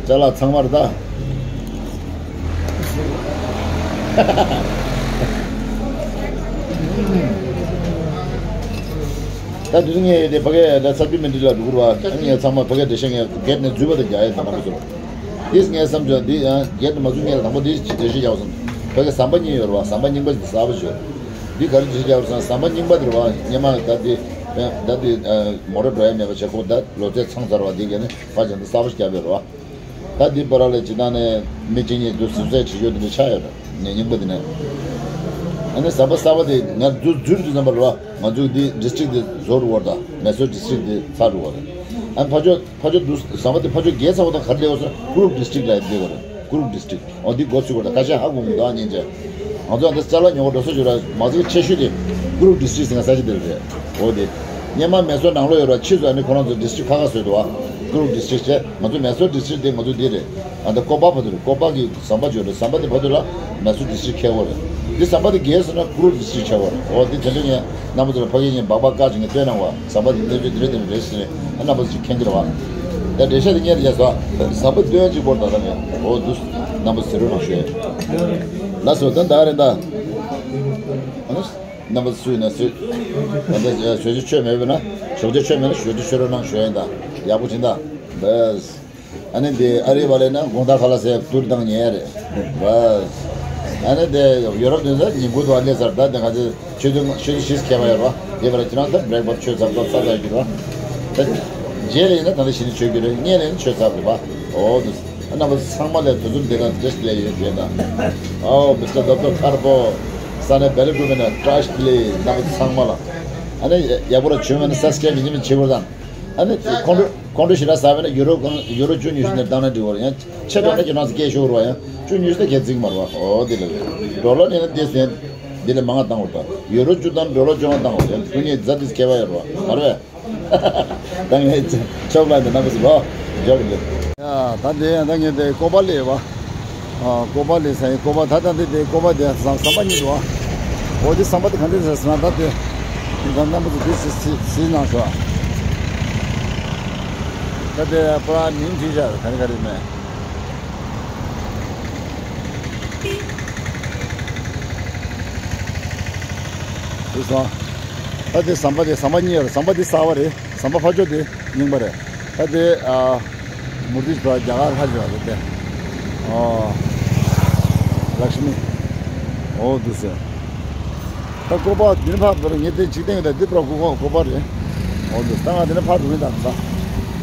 ཅ་ལག་ཚང་མར་ད། ད་དུས་ངས་དེ་ཕ་གའི་ད་ཚ་བི་མི་འདི་ལ་འགྲོ་གི་ར་བ། ངས་ཚང་མ་ཕ་གའི་འགྲེལ་བཤད་ངས་སྒེར་ནས་འཛུལ་བ་དང་རྒྱག་ཡས་དང་ན་མི་བཟོ། དེས་ངས་བསམ་བྱུང་འདི་ཡང་སྒེར་དུ་མ་བཟོ་ངས་ལ་དང་པོ་འདི་འགྲེལ་བཤད་རྒྱག་བསམ། ཕ་གའི་ཟམ་པ་གཉིས་ཡོད་ར་བ། ཟམ་པ་རྙིང་པ་ཞིག་གསར་པ་ཞིག་ཡོད། འདི་ག་རེ་འགྲེལ་བཤད་རྒྱག་བསམ། ཟམ་པ་རྙིང་པ་འདི་ར་བ་སྔོན་མ་ད་འདི་ད་འདི་མོ་ཊ་འགྲོ་ཡ་མེད་པ་བྱས། ཁོ་ད་ལོ་ཚད་ཚང་ཚར་བ་འདི་གས་ནི་ཕར་བྱས་འདི་གསར་པ་ཞིག་བརྒྱབ་ཡོད་ར་བ། ད་འདི་བར་ལ་ཇི་ལྟར་ནས་མི་གཅིག་གཉིས་འདུག་ཟུར་ཟས་བྱེད་ཡོད་འདི་འདྲ་ཆགས་ཡོད་རེད། ངས་རྙིང་པ་འདི་ནས། ཨ་ནི་ཟམ་པ་གསར་པ་དེ་ང་ཚོ་འཛུལ་དུས་ཙམ་པ་ལ་ང་ཚོ་འདི་district་དེ་བཟོ་རུ་བར་དང་མེ་སོར་district་དེ་ཚར་རུ་བར། ཨ་ནི་ཕ་ཕྱོགས་ཕ་ཕྱོགས་འདུ་ཟམ་པ་དེ་ཕ་ཕྱོགས་བརྒལ་ཚར་བ་དང་ག་རེ་སླེབས་ཡོད་ཟེར་ན་ཀུ་རུག་district་ལ་སླེབས་ཡོད་རེད། ཀུ་རུག་district། འོ་འདི་འགོ་ཚུགས་པ་དང་ཁ་ཤས་ཧ་གོ་མི་འདུག་ཨ་ཉིན་བྱས། ང་ཚོ་ཨ་འདི་ཅ་ལག་ཉོ་ག་འགྲོ་ས་ཞིག་ལ་མ་ཚིག་ཆེ་ཤོས་དེ་ཀུ་རུག་district་ཟེར་ན་ས་ཆ་དེ་རེད། འོ་དེ། སྔོན་མ་མེ་སོར་ནང་ལོགས་ཡོད་ར་ཕྱིས་སུ་ཨ་ནི་ཁོ་རང་ཚོ་district་ཁ་ཁ་བཟོས་འདུག་ཨ། ཀུ་རུག་district་བྱས་ང་ཚོ་མེ་སོར་district་དེ་ང་ཚོ་འདི་རེད། ཨ་འདི་ཀོ་པ་བར་དུ་རེད། ཀོ་པ་གི་ཟམ་པ་ཅིག་ཡོད་རེད། ཟམ་པ་དེ་བར་དུ་ལ་མེ་སོར་district་ཁེལ་བ་རེད། འདི་ཟམ་པ་དེ་བརྒལ་སོང་ན་ཀུ་རུག་district་ཆགས་པ་རེད། འོ་དེ་དེ་འདྲ་ངས་རྣམ་པ་ཚོ་ལ་ཕ་གི་ངས་སྦག་སྦག་བཀག་ཅིག་ངས་སྟོན་གནང་བ། ཟམ་པ་དེ་འདི་འདྲ་འདི་འདྲ་རེད་ཟེར་ནས་ཨ་རྣམ་པ་ཚོ་ཅིག་མཁྱེན་གྱི་རེད་བ། ད་འགྲེལ་བཤད་དེ་ངས་རེད་ཡ་ཟ། ཟམ་པ་སྟོན་གཅིག་པོར་ད་ལྟ་ངས་འོ་འདུག་རྣམ་པ་ཟེར་རོགས་གནང་ཞུ་ཡ། ལགས་སོ། ད་ད་རེད་ད། རྣམ་པ་སུ་ཡིན་ན་སུ། ད་ལྟ་ཞོགས་ཇ་མཆོད་མེད་པས་ན་ཞོགས་ཇ་མཆོད་མེད་ན་ཞོགས་ཇ་མཆོད་རོགས་གནང་ཞུ་ཡ་ཡིན་ད། ཡག་པོ་བྱིན་ད། བས། ཨ་ནི་དེ་ཨ་རི་བ་ལས་ན་དགོང་དག་ཁ་ལག་ཟས་བསྡུར་བཏང་ཉལ་ཡ་རེད། བས། ཨ་ནི་དེ་ཡོ་རོབ་དེ་ཚོ་ཉིན་གུང་དུ་བ་སླེབས་ཚར། ད་དེ་ང་ཚོ་ཆུ་ཚོད་ཆུ་ཚོད་བཞི་ཁེལ་བ་ཡོད་རེད་བ། དེ་བར་ཁྱེད་རང་ད་breakfast་མཆོད་ཚར་ཚར་ཚར་ཚར་གྱི་རེད་བ། ད་རྗེས་ལ་ཡིན་ན་ད་ལྟ་ཞི་ནི་མཆོད་རྒྱུ་རེད། སྔོན་ལ་ཡིན་ན་མཆོད་ཚར་རེད་བ། འོ་དེ། རྣམ་པ་ཚང་མ་ལ་དུས་ཚོད་འདི་དང་བཀྲ་ཤིས་བདེ་ལེགས་ཡོད་ཞུ་ཡ་དང་། ཨའོ་མི་སི་ཊར་ཌོག་ཊར་ཁར་པོ། ས་གནས་བེ་ལི་ཀུ་མི་ན་བཀྲ་ཤིས་བདེ་ལེགས་རྣམ་པ་ཚང་མ་ལ། ཨ་ནི་ཡག་པོ་ར་བྱུང་བ་ན་ས་སྐྱ་གི་ཉི་མ་བྱེད་དགོས་དང་། ཨ་ནི་ཁོང་ཁྲོ་ཁོང་ཁྲོ་ཞེ་དྲག་ཟ་བས་ན་ཡུ་རོ་གང་ཡུ་རོ་བཅུ་ཉི་ཤུ་ནས་བཏང་ན་འགྲིག་བ་རེད། ཡང་ཆེ་དྲགས་ན་ཁྱེད་རང་ཚོ་སྐད་ཤོར་བ་ཡང་བཅུ་ཉི་ཤུ་ད་ཁྱེད་བརྩི་གི་མ་རེད་བ། འོ་དེ་ལ་ཌོ་ལར་ནས་ན་དེ་ཟེར་འདི་ལས་མང་བ་བཏང་བ་དང་ཡུ་རོ་བཅུ་དང་ཌོ་ལར་བཅོ་ལྔ་བཏང་བ་ཡང་དེ་ཚོ་གཉིས་ཛ་དེ་ཁྱད་པར་ཡོད་རེད་བ། མ་རེད་བས། ད་ངས་ཆོག་པ་འདི་ན་མི་སྲིད་པ། འཇོག་གི་འདུག་ཡ་ད་འདི་ཡང་ད་ངས་འདི་ཀོ་པ་ལས་བ། ཨ་ཀོ་པ་ལས་ས་ཡི་ཀོ་པ་ད་ད་འདི་འདི་ཀོ་པ་འདི་ཟམ་ཟམ་པ་གཉིས་འདུག་བ། འོ་འདི་ཟམ་པ་འདི་ག་འདྲ་ཟེར་ཟེར་ན་ད་འདི། འདི་ད་རྣམ་པ་ཚོ་འདི་སི་སི་སི་ནང་ཤོག་ད་འདི་པུ་ར་མིང་བྲིས་བཞག་ག་རེ་ག་རེ་མེད། དེ་སོང་། ད་དེ་ཟམ་པ་དེ་ཟམ་པ་གཉིས་ཡོད་རེད། ཟམ་པ་དེ་གསར་པ་རེད། ཟམ་པ་ཕར་ཕྱོགས་དེ་རྙིང་པ་རེད། ད་དེ་ཨ་མུར་ཏི་ཞིག་འདུག་རྒྱ་གར་ལྷ་ཞིག་ཡོད་རེད་དེ། ཨོ། ལཀྵ་མི། ཨོ་འདུག་ཟེར། ད་ཀོ་པ་འདི་ནས་ཕར་འགྲོ་རེད། ངས་དེ་འཇིག་རྟེན་གྱི་ད་འདི་པར་ཀོ་པ་ཀོ་པ་རེད། ཨོ་འདུག་ད་ང་འདི་ནས་ཕར་འགྲོ་གི་ད་ད།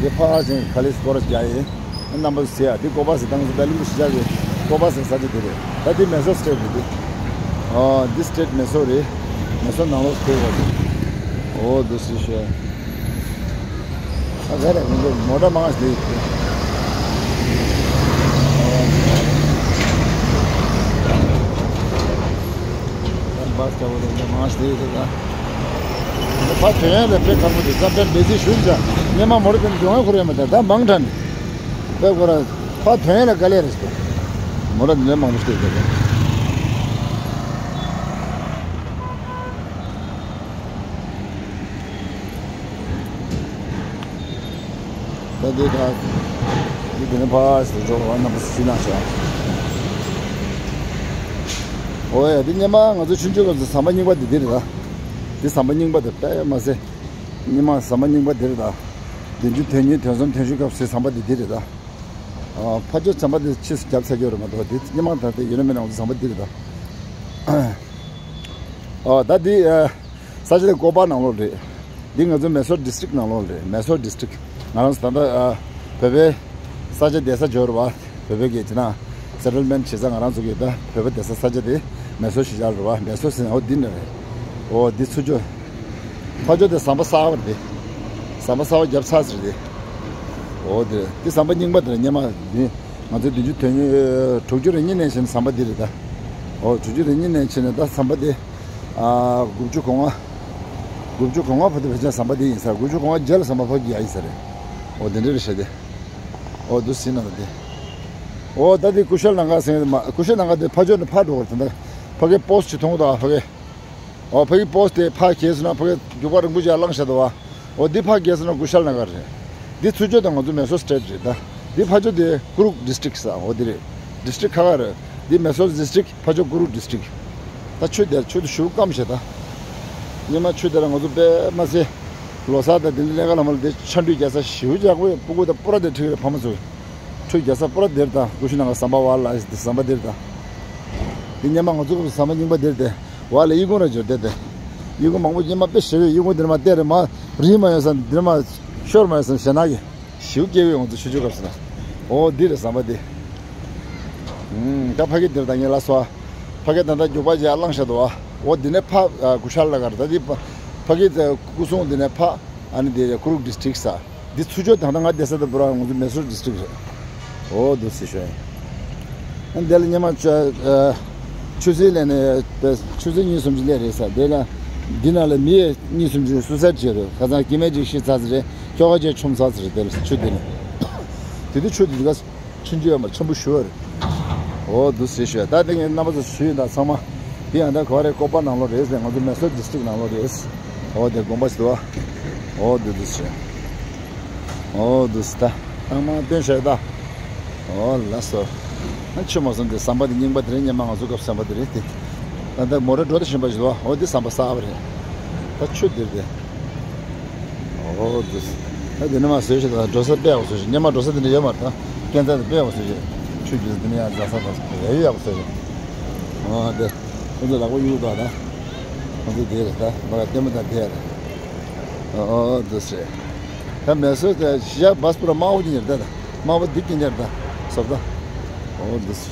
འདི་ཕར་ཕྱིན་ག་ལེ་སྐོར་རྒྱག་ཡིན། རྣམ་པ་ཚོ་ཟེར་ཡ་འདི་ཀོ་པ་ཟེར་ཏང་ཚོ་བེ་ལུ་རུ་ཤི་ཆགས་ཀྱི་ཀོ་པ་ཟེར་ས་ཆ་དེ་རེད། ད་འདི་མེ་སོར་སི་ཊེཊ་རེད་འདི། ཨོ་འདི་སི་ཊེཊ་མེ་སོར་རེད། མེ་སོར་ནང་ལོགས་ཁེལ་བ་རེད། ཨོ་འདི་སི་ཤོད། ཨ་ག་རེ་མི་འདུག་མོ་ཊ་མང་ཞིག་རེད། ཨོ་འདི་སི་ཊེཊ་མང་ཞིག་རེད་ད། ཕར་ཐོན་ཡ་ལ་དཔེ་ཁག་པོ་རེད། ད་དཔེ་འབད་རྩིས་ཞུ་ཡིན་ཙང་སྔོན་མ་མོ་ཊ་དེ་འགྲོ་ཡ་ཁོ་རེ་མ་ད་ད་མང་དྲགས་ནས། དཔེ་ཁོ་ར་ཕར་ཐོན་ཡ་ལ་དཀའ་ལས་རེད་ཟེར། མོ་ཊ་འདི་འདྲ་མང་པོ་ཞིག་བསྡད་ཀྱི་རེད། ད་འདི་ད་འདི་དེ་ནས་ཕར་ཞིག་འགྲོ་བ་རྣམ་པ་ཚོ་ཞུ་གནང་ཤག་ཨོ་ཡ་འདི་སྔོན་མ་ང་ཚོ་ཆུང་ཆུང་སྐབས་སུ་ཟམ་པ་རྙིང་པ་འདི་འདི་རེད་ད། འདི་ཟམ་པ་རྙིང་པ་དེ་དཔེ་མ་ཟད། སྔོན་མ་ཟམ་པ་རྙིང་པ་འདི་རེད་ད། བདུན་ཅུ་དོན་གཉིས་དོན་གསུམ་དོན་བཞི་སྐབས་སུ་ཟམ་པ་འདི་འདི་རེད་ད། ཨ་ཕར་ཕྱོགས་ཟམ་པ་འདི་ཕྱིས་སུ་བརྒྱབ་ཚར་གྱི་ཡོད་རེད་མ་གཏོགས་འདི་སྔོན་མ་ད་ལྟ་ཡོད་ན་མེད་ན་ང་ཚོ་ཟམ་པ་འདི་རེད་ད། ཨ་ད་འདི་ཨ་ས་ཆ་དེ་ཀོ་པ་ནང་ལོགས་རེད། འདི་ང་ཚོ་མེ་སོར་ཌི་སི་ཊིག་ནང་ལོགས་རེད། མེ་སོར་ཌི་སི་ཊིག་ང་རང་ཚོ་ད་ལྟ་ཨ་བོད་པའི་ས་ཆ་བསྡད་ས་འབྱོར་བ། བོད་པའི་གི་ཅི་ན་སེ་ཊལ་མེན་ཊི་བྱེད་ས་ང་རང་ཚོ་གི་ད་བོད་པ་བསྡད་ས་ས་ཆ་དེ་མེ་སོར་གཞིས་ཆགས་རེད་བ། མེ་སོར་ཟེར་ན་འོ་འདི་ནས་རེད། འོ་འདི་ཚུར་ཕྱོགས། ཕར་ཕྱོགས་དེ་ཟམ་པ་གསར་པ་རེད། ཟམ་པ་གསར་པ་བརྒྱབ་ཚར་ཟེར་རེད། འོ་དེ་རེད། འདི་ཟམ་པ་རྙིང་པ་དེ་རེད། སྔོན་མ་འདི་ང་ཚོ་བདུན་ཅུ་དོན་གཉིས་དྲུག་ཅུ་རེ་གཉིས་ནས་བྱས་ནས་ཟམ་པ་འདི་རེད་ད། འོ་དྲུག་ཅུ་རེ་གཉིས་ནས་བྱས་ནས་ད་ཟམ་པ་འདི་ཨ་དགུ་བཅུ་གོ་ལྔ། དགུ་བཅུ་གོ་ལྔ་བར་དུ་བྱས་ན་ཟམ་པ་འདི་ཡིན་ས་རེད། དགུ་བཅུ་གོ་ལྔ་རྗེས་ལ་ཟམ་པ་ཕར་རྒྱག་ཡིན་ས་རེད། འོ་དེ་འདྲ་རེད་ཤག་དེ། འོ་འདུག་སེ་ན་ད་དེ། འོ་ད་དེ་ཀུ་ཤལ་ནང་ག་ཟེར་མ། ཀུ་ཤལ་ནང་ག་དེ་ཕར་ཕྱོགས་ནས་ཕར་འགྲོ་བར་དེ་འདྲ། ཕ་གི་པོ་སི་ཊི་ཅིག་མཐོང་གི་འདུག་ཨ་ཕ་གི། འོ་ཕ་གི་པོ་སི་ཊི་དེ་ཕར་བརྒལ་སོང་ན་ཕ་གི་རྒྱུག་པ་རིང་པོ་ཅིག་བླངས་བཞག་འདུག་བ། འོ་འདི་ཕར་བརྒལ་སོང་ན་ཀུ་ཤལ་ནང་ག་རེད། འདི་ཚུར་ཕྱོགས་དེ་ང་ཚོ་མེ་སོར་སི་ཊེཊ་རེད་ད། འདི་ཕར་ཕྱོགས་དེ་ཀུ་རུག་ཌི་སི་ཊིག་ཟེར་འོ་འདི་རེད། ཌི་སི་ཊིག་ཁག་ཁག་རེད། འདི་མེ་སོར་ཌི་སི་ཊིག་ཕར་ཕྱོགས་ཀུ་རུག་ཌི་སི་ཊིག་ད་ཆུ་དེར་ཆུ་དེ་ཞེ་པོ་སྐམ་ཤག་ད། སྔོན་མ་ཆུ་དེ་ལ་ང་ཚོ་དཔེ་མ་ཟད། ལོ་གསར་དང་དེ་འདྲའི་གནས་སྐབས་ལ་མ་ལ་དེ་ཆ་འགྲུལ་རྒྱག་ས་ཞེ་པོ་ཅིག་ཡག་པོ་ཡོད། སྤུ་གུ་དང་པུ་ར་དེ་ཁྲིད་ཀྱི་རེད་ཕ་མ་ཚོ། ཁྲུས་རྒྱག་ས་པུ་ར་དེར་དང་ཀུ་ཤུ་ནང་གི་ཟམ་པ་བར་ལ་ཟམ་པ་དེར་དང་། དེ་སྔོན་མ་ང་ཚོ་གི་ཟམ་པ་རྙིང་པ་དེར་དེ་བར་ལ་གཡས་གུང་ར་འབྱོར་དེ་དེ། གཡས་གུང་མང་པོ་སྔོན་མ་དཔེ་ཞེ་པོ་ཡོད། གཡས་གུང་དེར་མ་བལྟས་རེད་མ་རིན་མ་ཡོད་ས་དེར་མ་ཤོར་མ་ཡོད་ས་ཞེ་ན་གི་ཞིའུ་སྐྱེ་བའི་ང་ཚོ་ཆུ་ཆུ་སྐབས་སུ་ན། འོ་འདི་རེད་ཟམ་པ་དེ། ད་ཕ་གི་དེར་དང་ངས་ལ་སོ། ཕ་གི་ད་ལྟ་རྒྱུག་པ་བྱས་བླངས་བཞག་འདུག་བ། འོ་འདི་ནས་ཕ་ཨ་གུ་ཤལ་ལ་གར་ད་འདི་ཕ་ཕ་གི་སྐུ་སྲུང་འདི་ནས་ཕ་ཨ་ནི་འདི་ཀུ་རུག་ཌིས་ཊྲིཀ་ས། འདི་ཚུར་ཕྱོགས་དང་ད་ང་བསྡད་ས་དེ་པུ་ར་ང་ཚོ་མེ་སོར་ཌིས་ཊྲིཀ་རེད། འོ་འདུག་སེ་ཤོད། ཨ་འདི་ལ་སྙེ་མ་ཆུ་ཨ་ཆུ་ཚོད་ལས་ནས་ཆུ་ཚོད་གཉིས་གསུམ་ཅིག་སླེབས་རེད་ས། འདི་ལ་འདི་ནང་ལ་མི་གཉིས་གསུམ་ཅིག་སུ་སར་བྱས་རེད། ཁ་སང་སྐྱེ་དམན་ཅིག་ཤི་ཚར་ས་རེད། ཁྱོ་ག་ཅིག་ཆོམ་ཚར་ས་རེད། འདི་ལ་ཆུ་འདི་ནས་དེ་དུས་ཆུ་འདི་ག་ཆུང་ཆུང་ཡོད་མ་ཆེན་པོ་ཞུ་བ་རེད། འོ་འདུག་སེ་ཞུ་ཡ། ད་དེ་ངས་རྣམ་པ་ཚོ་ཞུས་ཡིན་ད་ཚང་མ། དེ་ཡང་ད་ག་རེ་ཀོ་པ་ནང་ལོགས་རེད་ཟེར། ང་ཚོ་མེ་སོར་ཌིས་ཊྲིཀ་ནང་ལོགས་རེད། འོ་དེ་དགོན་པ་ཞིག་འདུག་ཨ། འོ་འདུག་འདུག་སེ། འོ་འདུག་སེ་ད་ཚང་མ་སྟོན་ཤག་ད། འོ་ལགས་སོ། ཨ་ཆུ་མ་སོང་དེ་ཟམ་པ་དེ་རྙིང་པ་དེ་རེད། སྔོན་མ་ང་ཚོ་སྐབས་ཟམ་པ་དེ་རེད་དེ། ད་ལྟ་མོ་ཊ་འགྲོ་དེ་བཞིན་པ་ཞིག་འདུག་ཨ། འོ་དེ་ཟམ་པ་གསར་པ་རེད། ད་ཆུ་འདིར་དེ། འོ་འདུག་སེ། ད་དེ་ནས་མར་བཟོས་ཤིག་ད་འགྲོ་ས་དཔེ་ཡག་པོ་བཟོས་ཤིག་སྔོན་མ་འགྲོ་ས་དེ་འདྲ་ཡོད་མ་རེད་ད། སྐས་འཛེག་དེ་དཔེ་ཡག་པོ་བཟོས་ཤིག་ཆུ་རྒྱུག་ས་དེ་ནས་ཡར་འཛེག་ས་དང་ཡག་ཡོད་ཡག་པོ་བཟོས་ཤིག་འོ་དེ། ཁོ་ཚོ་ལག་པ་གཡུག་དང་ད། ཁོ་ཚོ་དེ་རེད་ད། མ་ལ་ལྟད་མོ་དང་དེ་རེད། འོ་འདུག་སེ། ད་མེ་སོར་དེ་གཞིས་ཆགས་བཱས་པུ་ར་དམར་པོ་དེ་ཉར་ད་ད། དམར་པོ་འདི་དེ་ཉར་ད། སོབ་ད། འོ་འདུག་སེ།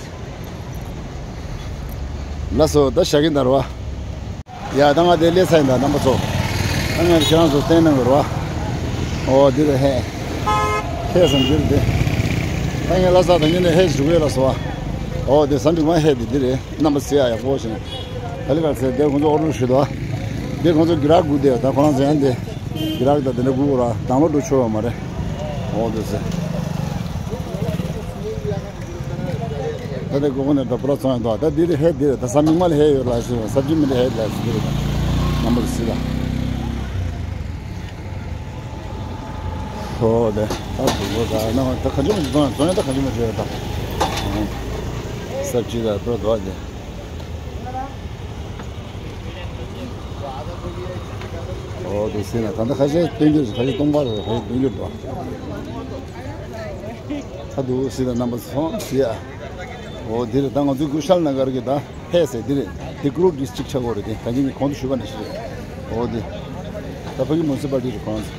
ལགས་སོ་ད་ཞག་གི་འདར་བ། ཡ་ད་ང་དེ་སླེབས་ཚར་ཡིན་ད་རྣམ་པ་ཚོ། ད་ངས་ཁྱེད་རང་ཚོ་བསྟན་གནང་དགོས་རེད་བ། འོ་འདི་རུ་ཧེ། ཧེ་སམ་འདི་རུ་འདི། ད་ངས་ལྷ་ས་དང་ཉིན་ནས་ཧེ་ཞུ་གི་ཡོད་ལ་སོ་བ། འོ་འདི་ཟ་འགྲིག་མ་ཧེ་འདི་འདི་རེད། རྣམ་པ་ཚོ་ཡ་ཡག་པོ་བྱུང་། ད་ལི་གར་ཚེ་འདི་ཁོང་ཚོ་ཨོ་རུ་ཞུ་དོ། འདི་ཁོང་ཚོ་གི་རག་དགུ་དེ་ད་ཁོ་རང་ཚོ་ཡང་འདི། གི་རག་ད་འདི་འདྲ་དགུ་ར་དང་ལོ་འགྲོ་ཆོག་བ་མ་རེད། འོ་འདི་ཚེ། ད་ལྟ་སྒོ་ཁོ་ནས་ད་པུ་ར་ཚོང་ཡང་འདུག་ད་འདི་རེད་ཧེ་འདི་རེད། ད་ས་མིག་དམར་ལ་ཧེ་ཡོད་ལ་ཞུ་ས་བཅུད་མི་འདི་ཧེ་ལ་ཞུ་འདི་རེད། ད་རྣམ་པ་ཚོ་སི་ད། ཧོ་དེ་ད་དུ་ལོ་ད་ན་ད་ག་ཅི་མ་ཚོང་ཚོང་ཡང་ད་ག་ཅི་མ་བྱོས་ད། ས་བཅུད་ད་པུ་ར་འདུག་ཨ་དེ། འོ་དེ་སི་ན་ད་ད་ཁ་ཤས་སྟོན་རྒྱུ་རེད། ཁ་ཤས་སྟོང་པ་རེད། ཁ་ཤས་སྟོན་རྒྱུ་རེད། ད་དུ་སི་ན་རྣམ་པ་ཚོ་སི་ཡ། འོ་འདི་རེད། ད་ང་ཚོའི་གུ་ཤལ་ན་གར་གི་ད་ཧེ་སེ་འདི་རེད། འདི་ཀུ་རུག་ཌིས་ཊྲིཀ་ཆགས་ཀྱི་རེད། དེ་ད་གིན་ངས་གོང་དུ་ཞུས་པ་ནང་བཞིན་རེད། འོ་འདི་ད་ཕ་གི་མུན་སི་པལ་ཊི་རེད་ཁོང་ཚོ།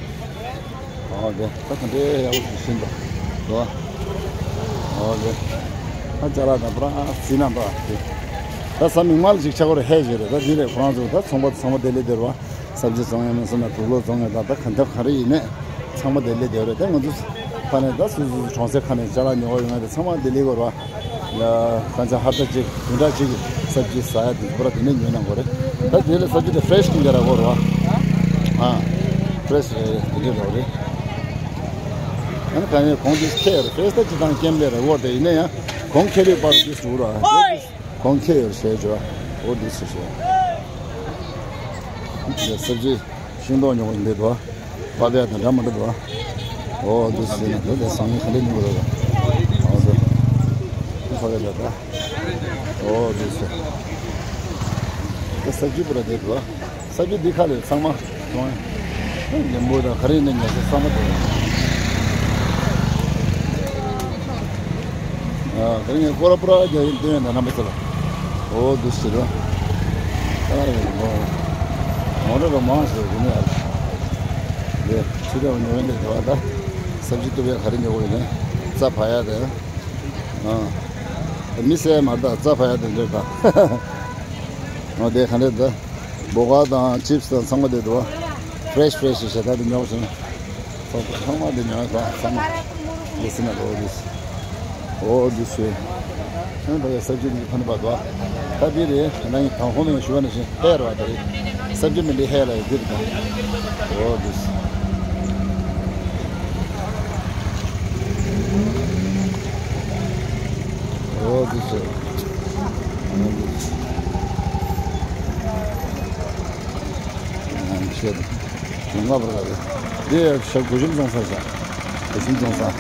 འོ་འདི་ད་ག་འདྲའི་ཡག་པོ་ཞིག་ཕྱིན་འདུག་འདུག་ཨ། འོ་འདི་ད་ཅ་ལག་དང་པུ་ར་སི་ན་པུ་ར་འདི་ད་ས་མིག་དམར་ཅིག་ཆགས་ཀྱི་རེད། ཧེ་ཞིག་རེད། ད་འདི་རེད། ཁོ་རང་ཚོ་ད་ཚོང་པ་ཚང་མ་དེ་ལས་སྡེ་རུ་བ། སབ་ཇི་བཙོང་ཡང་མིན་སོང་ན་དུག་ལོག་བཙོང་ཡང་ད་ད་ག་འདྲ་ག་རེ་ཡིན་ནས་ཚང་མ་དེ་ལས་སྡེ་རེད། ད་ང་ཚོ་ཁ་ནས་ད་སུ་སུ་གྲོང་གསེབ་ཁ་ནས་ཅ་ལག་ཉོ་བ་ཡོང་ཡ་དེ་ཚང་མ་དེ་ལས་གོ་ར། ཡ་ཁ་ཆ་ཧབ་ཏ་གཅིག་བདུན་ཕྲག་གཅིག་གི་སབ་ཇི་ཟ་ཡ་དེ་པུ་ར་དེ་ནས་ཉོས་གནང་དགོས་རེད། ད་དེ་ལས་སབ་ཇི་དེ་ཕྲེཤ་གི་འདྲ་ར་གོ་ར་བ། ཧ། ཕྲེཤ་རེད། དེ་འདྲ་རོ་རེད། ཨ་ནི་གང་ཡིན་གོང་དེ་ཁེ་རེད། ཕྲེཤ་ད་ཅི་དང་སྐྱེམས་ལས་ར་གོ་དེ་ཡིན་ན་ཡང་གོང་ཁེ་ལས་པར་དེ་སུ་ར། གོང་ཁེ་ཡོད་ཞེས་བརྗོད། འོ་འདི་སུ་ཞེས། འདི་སབ་ཇི་ཤིང་ཏོག་ཉོ་གི་འདི་འདུག་བ། པ་པ་ཡ་དང་འདྲ་མི་འདྲ་འདུག་བ། འོ་འདི་སུ་ཞེས་ན་འདི་ལས་སང་ཉིན་ག་འདྲ་ཉོ་གི་རེད། འོ་འདི་འདི་པ་པ་ཡ་ད། འོ་འདི་སུ། འདི་སབ་ཇི་པུ་ར་འདི་འདུག་བ། ས་བཅུད་འདི་ཁ་ལས་ཚང་མ་གཏོང་ཡ། ལེམ་བུ་དང་ག་རེ་ཡིན་ན་ཉོ་ས་ཚང་མ་འདི་རེད། ཨ་དེ་རིང་ངས་སྐོར་ར་པུ་ར་རྒྱག་ཡིན་སྟོན་ཡོད་ན་རྣམ་པ་ཚོ་ལ། འོ་འདུག་ཟེར་རོ། ཨ་ཡོ་མོ་ར་ར་མང་ཟེར་གི་ནི་ཨ། ལེ་ཕྱི་དྲ་བ་ཉོ་ཡིན་ནི་དེ་བ་ད། ས་བཅུད་བཏུབ་ཡ་ག་རེ་ཉོ་དགོས་ཡིན་ན། རྩྭ་ཕ་ཡ་དེ། ཨ། མི་སེ་མ་ད་རྩྭ་ཕ་ཡ་དེ་འདྲ་ད། འོ་དེ་ག་འདྲ་ད། སྦོ་ག་དང་ཅིབ་སི་དང་ཚང་མ་དེ་འདུག་བ། ཕྲེཤ་ཕྲེཤ་ཞིག་བྱས་ད་དེ་ཉོ་བྱུང་། ཚང་མ་དེ་ཉོ་ད་ཚང་མ། དེ་སི་ན་འོ་དེ་སི། འོ་དེ་སི། ཨ་ད་ཡ་ས་བཅུད་ནི་ཕན་པ་འདུག་བ། ད་དེ་རེད། ད་ཡིན་དང་ཁོང་ནས་ཞུ་བ་ནང་བཞིན་ཧེ་ར་བ་དེ་རེད། ས་བཅུད་མི་འདི་ཧེ་ལ་ཡི་དེ་རེད་ད། འོ་དེ་སི། འོ་དེ་སི། འོ་དེ་སི། ཨ་ནི་ཤེས་དང་། ལྔ་པར་ལ་རེད། འདི་ཡ་ཤ་གུ་ཤམ་བཙོང་ས་ཤ། གུ་ཤམ་བཙོང་ས།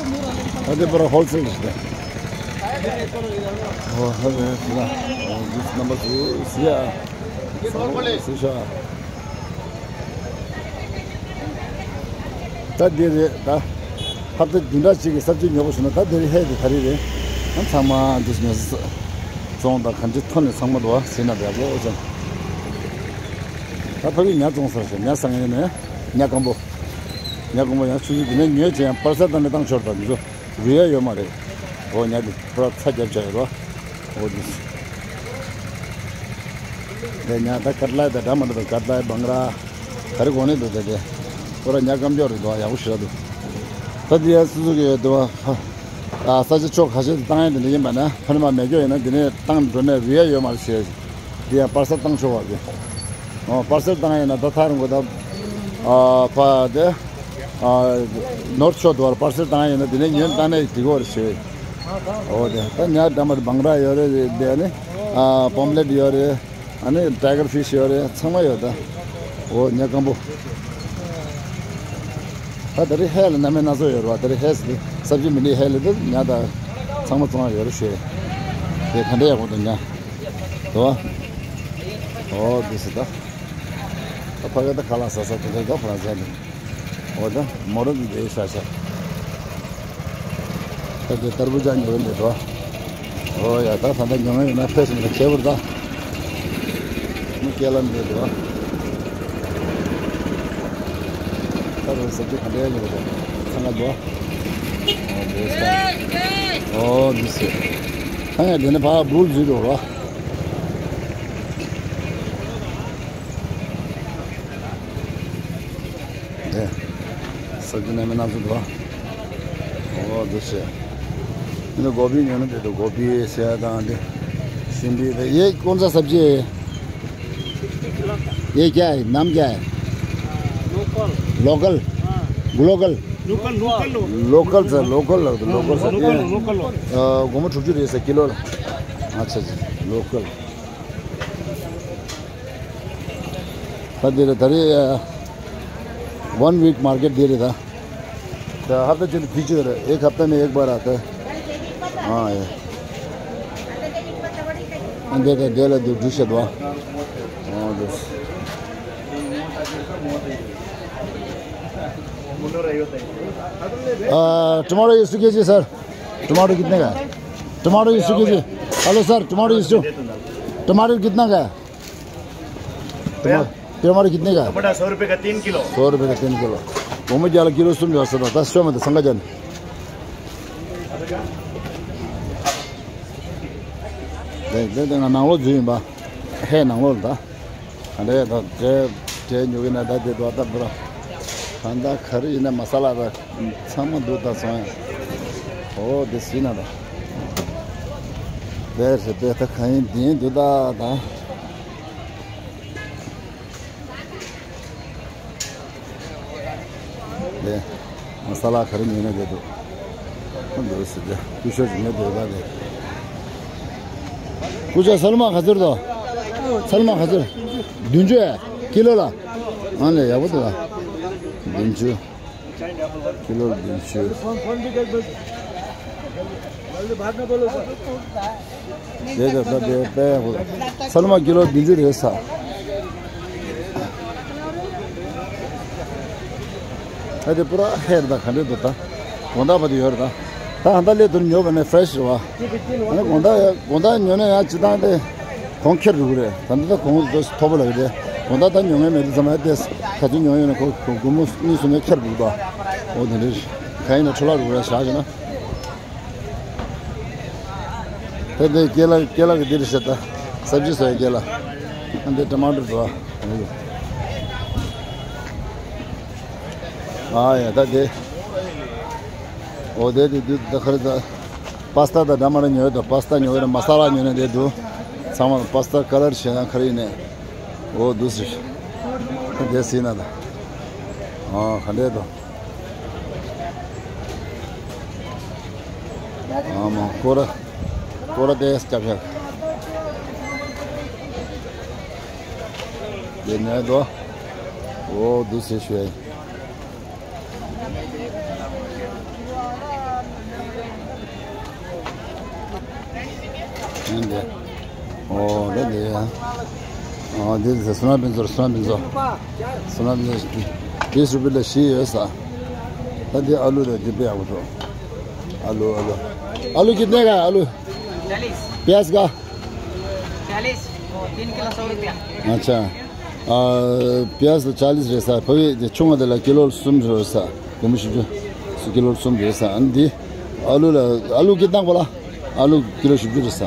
ད་འདི་པར་ཧོལ་སེལ་ཞིག་དང་། ཨོ་ཧ་ལས་ཤི་ལ། ཨོ་འདི་རྣམ་པ་ཚོ་ཟི་ཡ། ཟི་ཤ། ད་འདི་རེད་ད། ཧབ་ཏ་བདུན་ཕྲག་གཅིག་གི་ས་བཅུད་ཉོ་དགོས་བྱུང་ན་ད་འདི་རེད། ཧེ་འདི་ག་རེ་རེད། ཨ་ཚང་མ་འདི་ཉོ་ས་བཙོང་དང་ག་འདྲི་ཐོན་ནས་ཚང་མ་འདུག་བ་ཟི་ན་འདི་ཡག་པོ་ཅང་། ད་ཕ་གི་ཉ་བཙོང་ས་ཞིག་ཉ་ཟ་ངེས་ནས་ཉ་སྐམ་པོ། ཉ་སྐམ་པོ་ཡང་ཆུ་ཚོད་འདི་ནས་ཉོས་བྱས་ཡང་པར་ས་དང་ནས་བཏང་ཆོག་རེད་ད། འདི་ཚོ་རུལ་ཡ་ཡོད་མ་རེད། འོ་ཉ་འདི་པུ་ར་ཚ་རྒྱབ་བྱ་ཡོད་རོ། འོ་འདི། དེ་ཉ་ད་ཀར་ལ་དེ་འདྲ་མ་འདྲ་དང་ཀར་ལ་བང་ར་ག་རེ་གོ་ནས་འདུག་དེ་དེ་ཁོ་ར་ཉ་སྐམ་ཅོག་རེད་འདུག་ཡག་པོ་ཞེ་དྲག་འདུག་ད་དེ་ཡ་སུ་སུ་གི་ཡོད་འདུག་ཨ་ས་ཆ་ཕྱོགས་ཁ་ཤས་སུ་བཏང་ཡ་དེ་འདྲ་ཡིན་པ་ན་ཕ་ནི་མ་མེད་སྐྱོ་ཡིན་ན་དེ་ནས་བཏང་འགྲོ་ནས་རུལ་ཡ་ཡོད་མ་རེད་ཞེས་དེ་ཡ་པར་སལ་བཏང་ཆོག་བ་དེ་ཨོ་པར་སལ་བཏང་ཡ་ཡིན་ན་ད་ཐག་རིང་གོ་ད་ཨ་ཕ་དེ་ཨ་ནོར་ཆོག་འདུག་བར་པར་སལ་བཏང་ཡ་ཡིན་ན་དེ་ནས་ཉོས་བཏང་ནས་འགྲིག་གོ་རེད་ཞེས་ཨོ་དེ་ད་ཉ་འདྲ་མ་རེད་བང་ར་ཡོད་རེད་དེ་ནི་ཨ་པོམ་ལེ་ཊི་ཡོད་རེད། ཨ་ནི་ཊའི་གར་ཕི་ཤི་ཡོད་རེད། ཚང་མ་ཡོད་ད། འོ་ཉ་སྐམ་པོ། ད་དེ་རིང་ཧེ་ལ་གནམ་མེད་སྣ་ཚོགས་ཡོད་རེད་བ། དེ་རིང་ཧེ་སི་ལི་སབ་ཇི་མི་འདི་ཧེ་ལི་དུ་ཉ་ད་ཚང་མ་བཙོང་ཡ་ཡོད་རེད་ཞེས། དེ་ག་འདྲ་ཡག་པོ་འདུག་ཉ། དོ། འོ་འདི་སི་ད། ད་ཕ་གི་ད་ཁ་ལག་ཟ་ས་དེ་འདྲ་ད་ཁོ་རང་ཟ་ནི། འོ་ད་མོ་ར་འདི་འདྲའི་ཤ་ཤ། ད་དེ་ཏར་བུ་ཇ་ཉོ་གི་འདུག་དོ། འོ་ཡ་ད་ད་ད་ཉོ་ངེས་ཡོད་ན་ཕེ་སི་མི་ཁྱད་པར་ད། མི་སྐྱེ་ལམ་འདི་འདུག་ད་རུང་ཟ་རྒྱུ་ག་འདྲ་ཉོ་གི་འདུག་ཚང་ག་འདུག་འོ་འདི་ཟ། འོ་འདི་ཟ། ད་ཡ་དེ་ནི་ཕ་བུལ་ཟིག་འགྲོ་རོགས། दे। सब्जी नहीं बना तो दो। ओ, दूसरे। मैंने गोभी नहीं ना दे दो, गोभी से दाना दे। शिमली दे। ये कौन सा सब्जी है? ये क्या है? नाम क्या है? लोकल। लोकल? हाँ। Glocal? Local, local. Local sir, local, local sir. Local, ये, लोकल। अ, गोमो छुपछुप रही है सर, किलो। अच्छा, अच्छा, लोकल। ད་འདི་རེད། ད་རེས་वन वीक मार्केट འདི་རེད་ད། ད་हफ्ता चल पीछे रहे, एक हफ्ता में एक बार आता है। हाँ ये। འདི་ད་འདི་ལ་འདི་འདྲ་བྱེད་དོ། हाँ འདི། आ, टमाटर ईस रुपये केजी सर। टमाटर कितने का है? टमाटर ईस रुपये केजी। हेलो सर, टमाटर ईस रुपये। टमाटर कितना का है? टमा-, टमाटर कितने का है? टमाटर सौ रुपये का तीन किलो। सौ रुपये का तीन किलो। वो मैं ग्यारह किलो सुन रहा सर, दस सौ में तो संगा जाने। देख, देख, देख, ना, ना, वो जुई बा। है ना, वो दा। ཨ་འདྲས་དང་འབྲས་འབྲས་ཉོ་གི་ན་ད་དེ་དོ་ད་བུ་ར། ད་ད་ག་རེ་ཡིན་ན་མ་ས་ལ་ད་ཚང་མ་འདུག་ད་སོང་ཡ། ཨོ་དེ་སྲིད་ན་ད། དེ་རེད་དེ་ད་ག་ཡིན་དེ་ཡིན་འདུག་ད་ད། ལེ། ང་ས་ལ་ག་རེ་ཉོས་ན་བསྡད་འདུག་ཁོ་འདུག་ཟེར་ཏེ་སྐུ་ཞབས་ཀྱིས་ཉོས་བསྡད་པ་རེད། སྐུ་ཞབས་སོལ་མ་ག་ཚོད་དོ། སོལ་མ་ག་ཚོད། བདུན་ཅུ་ཨེ། ཀི་ལོ་ལ། ཨ་ལེ་ཡག་པོ་འདུག་ཨ། བདུན་ཅུ། ཀི་ལོ་བདུན་ཅུ། དེ་ད་ད་དེ་དཔེ་ཡག་པོ། སོལ་མ་ཀི་ལོ་བདུན་ཅུ་རེད་ས། ཨ་དེ་པུ་ར་ཧེར་ད་ག་འདྲ་འདུག་ད། དགོང་དག་བར་དུ་ཡོད་རེད་ད། ད་ཧ་ད་ལས་དུར་ཉོ་བ་ནས་ཕྲེ་ཤི་རེད་བ། ཨ་ནི་དགོང་དག་དགོང་དག་ཉོ་ན་ཡང་སྤྱི་བཏང་དེ། གོང་ཁེར་འགྲོ་གི་རེད། ད་འདི་ད་གོང་དུ་མཐོ་པོ་ལ་གི་རེད། དགོང་དག་ད་ཉོ་མཁན་མེད་དུས་ཙམ་ཡང་དེ་ག་ཚོད་ཉོ་ཡོད་ན་གོ་གོ་སྒོར་མོ་གཉིས་གསུམ་ནས་ཁེར་འགྲོ་གི་ད། འོ་དེ་འདྲ་རེད། ག་ཡིན་ན་འཕྲོ་བརླག་འགྲོ་གི་རེད་བཞག་བྱས་ན། དེ་འདི་ཀེ་ལ་ཀེ་ལ་གི་འདི་རེད་ཤག་ད། སབ་ཇི་བཟོ་ཡ་ཀེ་ལ། ཨ་འདི་ཊ་མ་ཊར་འདུག་ཨ། ཨ་ཡ་ད་དེ། འོ་དེ་དེ་དུས་ད་ག་རེ་ད། པ་སི་ཏ་དང་འདྲ་མ་འདྲ་ཉོས་དང་པ་སི་ཏ་ཉོས་དང་མ་ས་ལ་ཉོས་ནས་དེ་འདུག་ཚང་མ་པ་སི་ཏ་ཀ་ལར་བྱས་ན་ག་རེ་ཡིན་ནས། འོ་འདུག་ཟེར། དེ་སྲིད་ན་ད། ཨ་ག་འདྲས་དང་། ཨ་མ་ཀོ་ར། ཀོ་ར་དེ་སྐྱབས་ཤག་དེ་ནས་དོ། འོ་འདུག་ཟེར་ཞུ་ཡ་ཡིན། ཡིན་ཏེ། ཨོ་རེད་ལེ། ཨོ་འདི་ཟེར་སོ་ན་ཕུན་ཚོགས། སོ་ན་ཕུན་ཚོགས། སོ་ན་ཕུན་ཚོགས། बीस रुपये ལ་བཞི་ཡོད་ས། ད་འདི་ཨ་ལུ་རེད། འདི་དཔེ་ཡག་པོ་འདུག་ཨ་ལུ་ཨ་ལུ། आलू कितने का है आलू? चालीस। प्याज का? चालीस। तीन किलो सौ रुपया। अच्छा। प्याज ལ་ཅཱ་ལིས་རེད་ས། ཕ་བི་དེ་ཆུང་བ་དེ་ལ་ཀི་ལོ་གསུམ་རེད་ས། སྒོར་མོ་བཞི་བཅུ། ཀི་ལོ་གསུམ་རེད་ས། ཨ་ནི་འདི་ཨ་ལུ་ལ་ཨ་ལུ་ཀི་ཏང་པ་ལ་ཨ་ལུ་ཀི་ལོ་བཞི་བཅུ་རེད་ས།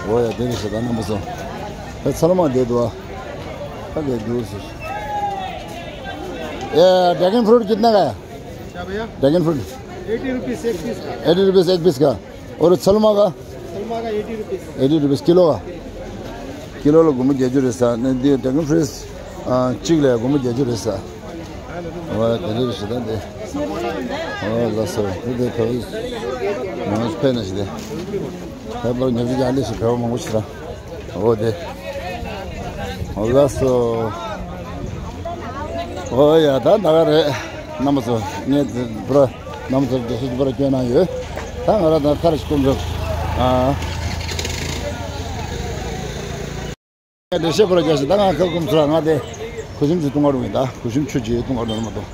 འོ་ཡ་དེ་རེད་ས། ད་རྣམ་པ་ཚོ། ཚ་ལོ་མ་བསྡད་འདུག་ཨ། ཨ་བསྡད་འདུག་ཟེར། ए, ड्रैगन फ्रूट कितने का है? क्या भैया? Dragon fruit. एटी रुपीज़ एक पीस का। एटी रुपीज़ एक पीस का। और सलमा का? सलमा का eighty rupees. Eighty rupees kilo का। किलो ལ་སྒོར་མོ་བརྒྱད་ཅུ་རེད་ཟེར། ནས་འདི་ཌེ་གོན་ཕུ་རུཊ་ཨ་གཅིག་ལ་སྒོར་མོ་བརྒྱད་ཅུ་རེད་ཟེར། ཨོ་དེ་འདྲ་རེད་ཟེར་ད་འདི། ཨོ་ལགས་སོ། འདི་འདི་བོད་མང་པོ་ཕེབས་ན་ཞིག་དེ། ད་བར་ཉོ་རྒྱུ་ཡག་ལས་ཞིག་བོད་མང་པོ་ཞིག་ར། ཨོ་དེ། ཨོ་ལགས་སོ། ཨོ་ཡ་ད་ད་ག་རེད། རྣམ་པ་ཚོ་ངས་འདི་བར་རྣམ་པ་ཚོར་འགྲེལ་བཤད་ཅིག་པར་སྐྱོན་གནང་ཡོད། ད་ང་རང་ད་ཁ་ར་ཞིག་སྐོམ་འགྲོ། ཨ། འགྲེལ་བཤད་པར་རྒྱག་ཞིག་ད་ང་ཁ་སྐོམ་ཚོར་ང་དེ་གུ་ཤམ་ཅིག་བཏུང་གར་འོང་ཡིན། ད་གུ་ཤམ་ཆུ་ཅིག་བཏུང་གར་འོང་མ་གཏོགས།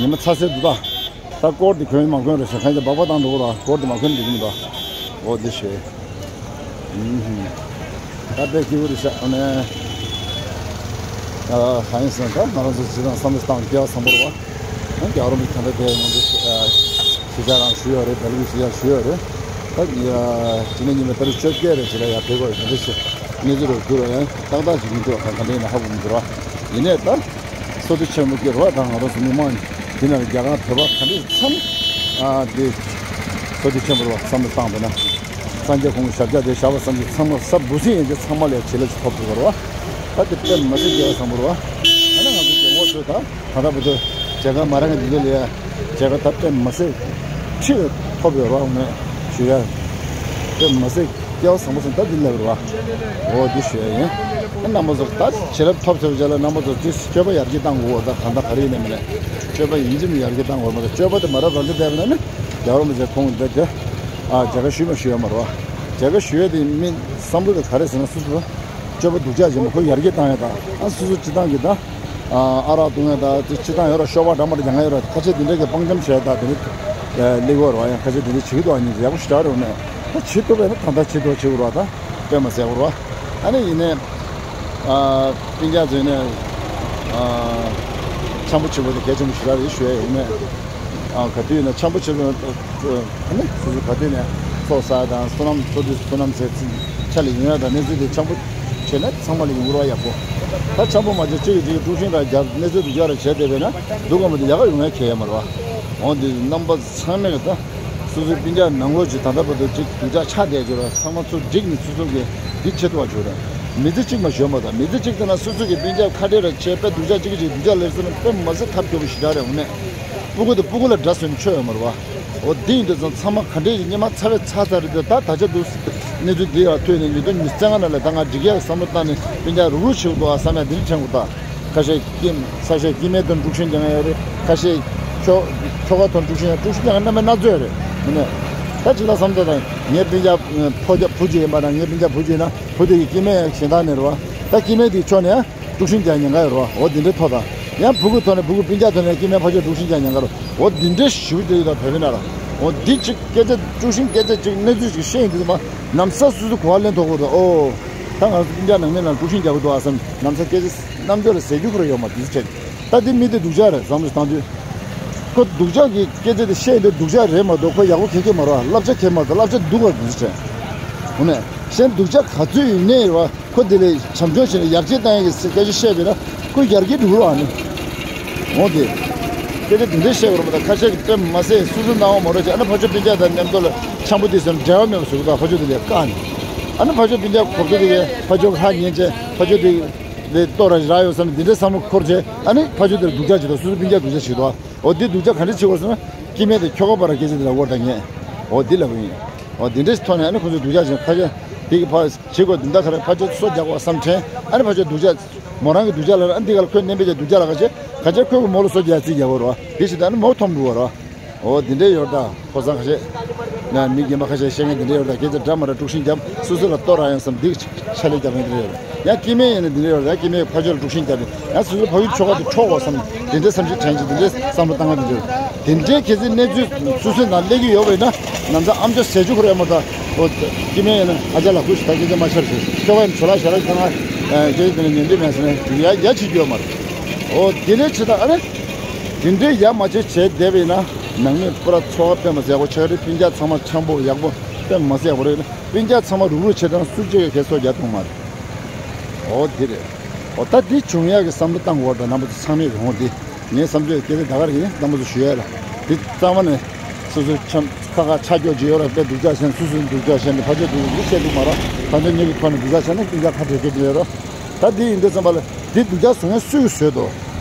ཉི་མ་ཚ་སེ་འདུག་ད། ད་སྐོར་དེ་གོན་མ་གོན་རེད་ཟེར་ཁ་ཡིན་ད་སྦག་སྦག་བཏང་འགྲོ་གི་ར། སྐོར་དེ་མ་གོན་འགྲིག་གི་མི་འདུག་ཨོ་དེ་ཞེས། ད་དཔེ་སྐྱིད་པོ་རེད་ཤག་ཨ་ནི། ཨ་གང་ཡིན་ཟེར་ན་ད་ང་རང་ཚོ་སྤྱིར་བཏང་བསམ་བློ་བཏང་སྐལ་བ་བཟང་པོ་རེད་བ། ཨ་རྒྱལ་བ་རིན་པོ་ཆེ་ད་ལྟ་དེ་ང་ཚོ་ཨ་གཞིས་ཆགས་རང་ཞུ་ཡོད་རེད། སྦེལ་ཀོབ་གཞིས་ཆགས་ཞུ་ཡོད་རེད། ད་ཡ་དེ་ནས་ཉི་མ་ཏ་རིག་བཅོ་བརྒྱད་རེད་ཅེ་ལ་ཡ་ཕེབས་དགོས་རེད། དེ་འདྲ་ཞིག་གནས་ཚུལ་རེ་བསྡུར་བ་ཡང་ཏག་ཏག་ཅིག་མི་འདུག་ད་ག་འདྲ་ཡིན་ན་ཧ་གོ་མི་འདུག་ར། ཡིན་ནའི་ད་བསོད་བདེ་ཆེན་པོ་སྐྱེ་རོགས། ད་ང་རང་ཚོ་མི་མང་འདི་ན་རྒྱ་གར་བོད་པ་ག་འདྲ་ཚང་ཨ་འདི་བསོད་བདེ་ཆེན་པོ་རོགས་བསམ་བློ་བཏང་བས་ན། སངས་རྒྱས་ཁོང་གི་ཞབས་བཀྱག་དེ་བཞག་པ་བསམ་གྱི་ཚང་མ་ས་འབུ་སྲིན་ཡན་ཆད་ཚང་མ་ལས་བྱེད་ལས་ཅིག་ཐོབ་འགྲོ་བ་རོགས། ད་དེ་དཔེ་མ་སྲིད་སྐལ་བ་བཟང་པོ་རོགས། ད་ནི་ང་ཚོ་རྒྱལ་ངོ་ཚོས་ད་ད་ལྟ་བར་དུ་མཇལ་ཁ་མ་རག་མཁན་འདི་ཚོ་ལ་ཡ་མཇལ་ཁ་ད་དཔེ་མ་སྲིད་ཁྲི་ཐོབ་ཡོད་རོགས་ངས་ཞུ་ཡ། དཔེ་མ་སྲིད་སྐལ་བ་བཟང་པོ་སོང་ད་འདི་ལབ་རོགས། འོ་འདི་ཞུ་ཡ་ཡིན། རྣམ་པ་ཚོ་ད་བྱིན་རླབས་ཐོབ་ཐུབ་བྱས་ལ་རྣམ་པ་ཚོ་དེ་སྤྱོད་པ་ཡར་རྒྱས་བཏང་དགོས། ད་གང་ལྟར་ག་རེ་ཡིན་ནའི་མིན་ནའི་སྤྱོད་པ་ཡིན་གཅིག་མིན་གཅིག་ཡར་རྒྱས་བཏང་དགོས་མ་གཏོགས་སྤྱོད་པ་དེ་མ་རབས་རང་འདི་བསྡད་པ་ན་ནི་རྒྱལ་བ་རིན་པོ་ཆེ་ཁོང་འདི་དེ་ཨ་མཇལ་ཁ་ཞུས་མ་ཞུས་ཡོད་མ་རེད་བ། མཇལ་ཁ་ཞུ་ཡས་དེ་མིན་བསམ་བློ་དེ་ག་རེ་ཟེར་ན་སོ་སོ་སྤྱོད་པ་སྡུག་ཅག་ཅན་པོ་ཁོ་ཡར་རྒྱས་བཏང་ཡས་དང་ཨ་སོ་སོ་སྤྱི་བཏང་གི་དང་ཨ་ཨ་རག་བཏུང་ཡས་དང་དེ་སྤྱི་བཏང་ཡོད་ར་ཤོ་བ་འདྲ་མ་འདྲ་རྒྱག་ཡས་ཡོད་ར་ཁ་ཤས་དེ་འདྲས་ཀྱི་དཔང་འཇམ་བྱས་དང་དེ་འདྲས་ལེགས་པོ་རེད་བ། ཡང་ཁ་ཤས་དེ་འདྲས་བྱེད་ཀྱི་འདུག་ཨ་ནི་ཡག་པོ་ཞེ་དྲག་རེད་འོ་ནས་ད་བྱེད་ཐུབ་པས་ན་ད་ལྟ་བྱེད་ཐུབ་བྱེད་དགོས་རེད་བ། ད་དཔེ་མ་ཟད་དགོས་རེད་བ། ཨ་ནི་ཡིན་ནའི་ཨ་སྤུན་ཀྱག་ཚོས་ནས་ཨ་འཆམ་པོ་བྱེད་དགོས་དེ་གལ་ཆེན་པོ་ཞེ་དྲག་རེད་ཞུ་ཡས་ཡིན་ནའི་ཨ་ག་དུས་ཡིན་ན་འཆམ་པོ་བྱེད་དགོས། ཨ་ནི་སོ་སོ་ག་དུས་ནས་ཚོགས་བསགས་དང་བསོད་ནམས་བསོད་བདེ་བསོད་ནམས་ཟེར་ཚིག་ཆ་ལ་ཡོང་ཡ་དང་གནས་ཚུལ་དེ་འཆམ་པོ་བྱས་ན་ཚང་མ་ལ་ཡོང་རོགས་ཡག་པོ། ད་འཆམ་པོ་མ་བྱས་གཅིག་གིས་གཅིག་དཀྲུག་ཤིང་ར་རྒྱབ་གནས་ཚུལ་དེ་རྒྱག་ར་བྱས་བསྡད་པས་ན་སྡུག་ག་མ་དེ་ཡག་ག་ཡོང་ཡ་ཁེལ་ཡ་མ་རེད་བ། འོང་དེ་རྣམ་པ་ཚང་མས་ད་སོ་སོའི་སྤུན་ཀྱག་ནང་ལོགས་ཀྱི་ད་ལྟ་བར་དུ་གཅིག་སྡུག་ཅག་ཆགས་བསྡད་ཡོད་ར་ཚང་མ་ཚུར་བསྒྲིགས་ནས་སོ་སོ་གི་འདི་བྱེད་ཐུབ་པ་བྱོས་ར། མི་ཚེ་གཅིག་མ་གཞོན་པ་དང་མི་ཚེ་གཅིག་ལྟ་ན་སོ་སོ་གི་སྤུན་ཀྱག་ཁ་བྲལ་ར་བྱས་དཔེ་སྡུག་ཅག་གཅིག་གིས་གཅིག་སྡུག་ཅག་ལབ་ཟེར་ན་དཔེ་མ་ཟད་ཐབས་སྐྱོ་པོ་ཞེ་དྲག་རེད་འོང་ནས། སྤུ་གུ་དང་སྤུ་གུ་ལ་དགྲ་བཟོས་ནས་ཆོས་ཡོད་མ་རེད་བ། འོ་འདི་ཡིན་དུས་ཙང་ཚང་མ་ག་འདྲས་ཀྱི་སྙེ་མ་ཚ་བའི་ཚ་ཚ་རེད་དེ་ད་ད་ཆ་འདུག་གནས་ཚུལ་འདི་ཡར་ཐོས་ནས་ཉིས་སྟོང་ཉི་ཤུ་རྩ་ལྔ་ནང་ལ་ད་ང་འགྲིག་ཡག་བསམ་བློ་བཏང་ནས་སྤུན་ཀྱག་རུག་རུག་བྱེད་དགོས་འདུག་ཨ་བསམ་ཡག་འདི་འདྲ་དྲན་དགོས་ད། ཁ་ཤས་ཀྱིས་ས་ཆ་དཀྱིལ་མའི་དོན་དཀྲུག་ཤིང་རྒྱག་མཁན་ཡོད་རེད། ཁ་ཤས་ཁྱོ་ཁྱོ་ག་དོན་དཀྲུག་ཤིང་ཡང་དཀྲུག་ཤིང་རྒྱག་མཁན་རྣམ་པའི་སྣ་ཚོགས་ཡོད་རེད། ཡིན་ནའི་ད་ཅིག་ལ་བསམ་བློ་བཏང་ངའི་སྤུན་ཀྱག་ཕོ་རྒྱ་བུ་གཅིག་ཡིན་པ་དང་ངའི་སྤུན་ཀྱག་བུ་གཅིག་ཡིན་ན་བུ་དེ་གི་དཀྱིལ་མའི་གཞན་དག་ནས་རེད་བ། ད་དཀྱིལ་མའི་དེའི་ཕྱོགས་ནས་ཡང་དཀྲུག་ཤིང་རྒྱག་ཉེན་ཁ་ཡོད་རེད་བ། འོ་འདི་འདྲའི་ཐོག་དང་ཡང་བུ་གུ་ཐོག་ནས་བུ་གུ་སྤུན་ཀྱག་ཐོག་ནས་དཀྱིལ་མའི་ཕ་ཕྱོགས་དཀྲུག་ཤིང་རྒྱག་ཉེན་ཁ་རེད། འོ་འདི་འདྲའི་ཞེ་པོ་ཅིག་ཡོད་ད་བོད་མི་ནང་ལ། འོ་འདི་ཅིག་སྐད་ཆ་དཀྲུག་ཤིང་སྐད་ཆ་ཅིག་གནས་ཚུལ་ཅིག་བཤད་ཡིན་དུས་ཙམ་པ་ནམ་ས་སོ་སོ་གོ་བ་ལེན་ཐུབ་ཀྱི་རེད། ཨོ་ད་ང་ཚོ་སྤུན་ཀྱག་ནང་མི་ནང་དཀྲུག་ཤིང་རྒྱག་གི་འདུག་ཨ་བསམ་ནམ་ས་སྐད་ཆ་རྣམ་འབྱོར་ལ་ཟེར་རྒྱུ་ཁོ་རང་ཡོད་མ་རེད། དེ་ཚོ་བྱས་ད་འདི་མི་དེ་སྡུག་ཅག་རེད་བསམ་བློ་བཏང་དུས། ཁོ་སྡུག་ཅག་གི་སྐད་ཆ་དེ་བཤད་ཡོང་དུས་སྡུག་ཅག་རེད་མ་གཏོགས་ཁོ་ཡག་པོ་གང་ཡང་མ་རེད་བ། བསླབ་བྱ་གང་ཡང་མ་རེད། བསླབ་བྱ་སྡུག་པ་འདི་ཚོ་བྱས། འོ་ནས་གཞན་སྡུག་ཅག་ག་ཚོད་ཡིན་ནའི་རེད་བ། ཁོ་དེ་ལས་བྱམས་སྐྱོང་བྱས་ནས་ཡར་རྒྱས་བཏང་ཡག་གི་སྐད་ཆ་བཤད་པས་ན་ཁོ་ཡར་རྒྱས་འགྲོ་གི་རེད་བ་ནི། འོ་དེ། སྐད་ཆ་དེ་འདྲས་བཤད་དགོས་རེད་མ་གཏོགས་ཁ་ཤས་ཀྱིས་དཔེ་མ་ཟད་སོ་སོ་སྣང་བ་མ་རོགས་བྱས་ཨ་ནི་ཕ་ཕྱོགས་སྤུན་ཀྱག་དང་མཉམ་དུ་ལ་འཆམ་པོ་དེ་ཟེར་ན་འབྲེལ་བ་མེད་པ་བཟོ་གི་འདུག་ཕ་ཕྱོགས་དེ་ལས་བཀག་ནས། ཨ་ནི་ཕ་ཕྱོགས་སྤུན་ཀྱག་གོ་ཐོས་དེ་གས་ཕ་ཕྱོགས་ཧ་ཉན་བྱས་ཕ་ཕྱོགས་དེ་ལས་ལྟོ་ར་རག་ཡོད་བསམ་ནས་དེ་འདྲའི་བསམ་བློ་འཁོར་བྱས་ཨ་ནི་ཕ་ཕྱོགས་དེར་སྡུག་ཅག་བྱེད་དོ། སོ་སོ་སྤུན་ཀྱག་སྡུག་ཅག་བྱེད་དོ། འོ་དེ་སྡུག་ཅག་ག་འདྲས་བྱེད་དགོས་ཟེར་ན་སྐྱེ་དམན་དེ་ཁྱོ་ག་བར་སྐད་ཆ་དེ་ལ་དབོར་དང་ངས་འོ་དེ་ལབ་གི་ཡིན། འོ་དེ་འདྲས་ཐོག་ནས་ཨ་ནི་ཁོ་ཚོས་སྡུག་ཅག་བྱེད་ཁ་ཤས་དེ་གི་ཕ་བྱེད་དགོས་དེ་འདྲ་ག་རེ་ཕ་ཕྱོགས་སོ་རྒྱག་དགོས་བསམ་དྲན་ཨ་ནི་ཕ་ཕྱོགས་སྡུག་ཅག་མོ་རང་གི་སྡུག་ཅག་ལ་ཨ་འདི་ག་ལ་ཁོས་བསྣན་པའི་ཀྱི་སྡུག་ཅག་ལ་ག་བྱེད་ག་བྱེད་ཁོས་གི་མོ་ལ་སོ་རྒྱག་རྩིས་རྒྱག་དགོས་རེད་བ། དེ་བྱེད་དུས་ཨ་ནི་མོ་འཐོམ་འགྲོ་བ་རེད་བ། འོ་དེ་འདྲས་ཡོད་ད། ཕོ་བཟང་ཁ་ཤས། ང་མི་རྒན་པ་ཁ་ཤས་བཤད་མཁན་དེ་འདྲས་ཡོད་ད། སྐད་ཆ་འདྲ་མ་འདྲ་དཀྲུག་ཤིང་རྒྱབ་སོ་སོ་ལ་ལྟོ་རག་ཡང་བསམ་སྡིག་ཆ་ལས་རྒྱབ་མཁན་དེ་འདྲས་ཡོད་ད། ཡང་སྐྱེ་དམན་ཡིན་ན་དེ་འདྲས་ཡོད་ད། ཡང་སྐྱེ་དམན་ཕ་ཕྱོགས་ལ་དཀྲུག་ཤིང་རྒྱབ་ནས་ཡང་སོ་སོ་ཕ་ཡུལ་ཁྱོ་ག་དེ་འཕྲོག་དགོས་བསམ་དེ་འདྲས་བསམ་ཤེས་དྲན་ཅིག་དེ་འདྲས་བསམ་བློ་བཏང་ག་དེ་འདྲས་ཡོད་ད། དེ་འདྲས་གལ་སྲིད་གནས་ཚུལ་སོ་སོའི་ནང་སླེབས་ཀྱི་ཡོད་པ་ཡིན་ན་ནམ་ཚ་ཨམ་ཅོག་ཟེར་རྒྱུ་ཁོ་ར་ཡོད་མ་རེད་ད། འོ་སྐྱེ་དམན་ཡིན་ན་ཨ་ཅག་ལགས་ཁུ་ཞིག་ད་སྐད་ཆ་མ་ཤོར་ཟེར་ཁྱོ་ག་ཡིན་ན་ཇོ་ལགས་ཞལ་ལག་ཁང་ང་སྐད་ཆ་དེ་འདྲ་ཉན་འདོད་མེད་ཟེར་ནས་ཡ་ཡ་བྱེད་རྒྱུ་ཡོད་མ་རེད། འོ་དེ་འདྲས་བྱེད་ད་ཨ་ནི། དེ་འདྲའི་ཡ་མ་བྱེད་བྱས་བསྡད་པ་ཡིན་ན་ནང་མི་པུ་ར་ཚོ་བ་དཔེ་མ་སྲིད་ཡག་པོ་ཆགས་རེད། སྤུན་ཀྱག་ཚང་མ་འཆམ་པོ་ཡག་པོ་དཔེ་མ་སྲིད་ཡག་པོ་རེད། སྤུན་ཀྱག་ཚང་མ་རུག་རུག་བྱེད་དང་སུ་གཅིག་གིས་གས་སོ་རྒྱག་ཐུབ་མ་རེད། ཨོ་འདི་རེད། ཨོ་ད་འདི་བྱུང་ཡག་གི་བསམ་བློ་བཏང་དགོས་པ་དང་རྣམ་པ་ཚོ་ཚང་མས་རེད་འོང་འདི། ངའི་བསམ་ཚུལ་སྐད་ཆ་ད་ག་རེ་ཡིན་རྣམ་པ་ཚོ་ཞུ་ཡ་ལ། འདི་རྩ་བ་ནས་སོ་སོའི་འཆམ་ཁ་ཁ་ཆ་སྐྱོ་ཅིག་ཡོད་ར། དཔེ་སྡུག་ཅག་བཤད་ན་སུ་སུ་སྡུག་ཅག་བཤད་ན་ཕ་ཆོས་སྡུག་ཅག་འདི་བཤད་འདུག་མ་ར། ཕ་ཆོས་གཉིས་ཀྱི་ཁོ་ནས་སྡུག་ཅག་བཤད་ན་སྤུན་ཀྱག་ཁ་བྲལ་སྐད་ཆ་ཡོད་ར། ད་འདི་ཡིན་དུས་ཙམ་པ་ལ་འདི་སྡུག་ཅག་བཟོ་མཁན་སུ་གིས་བཟོས་འདུག་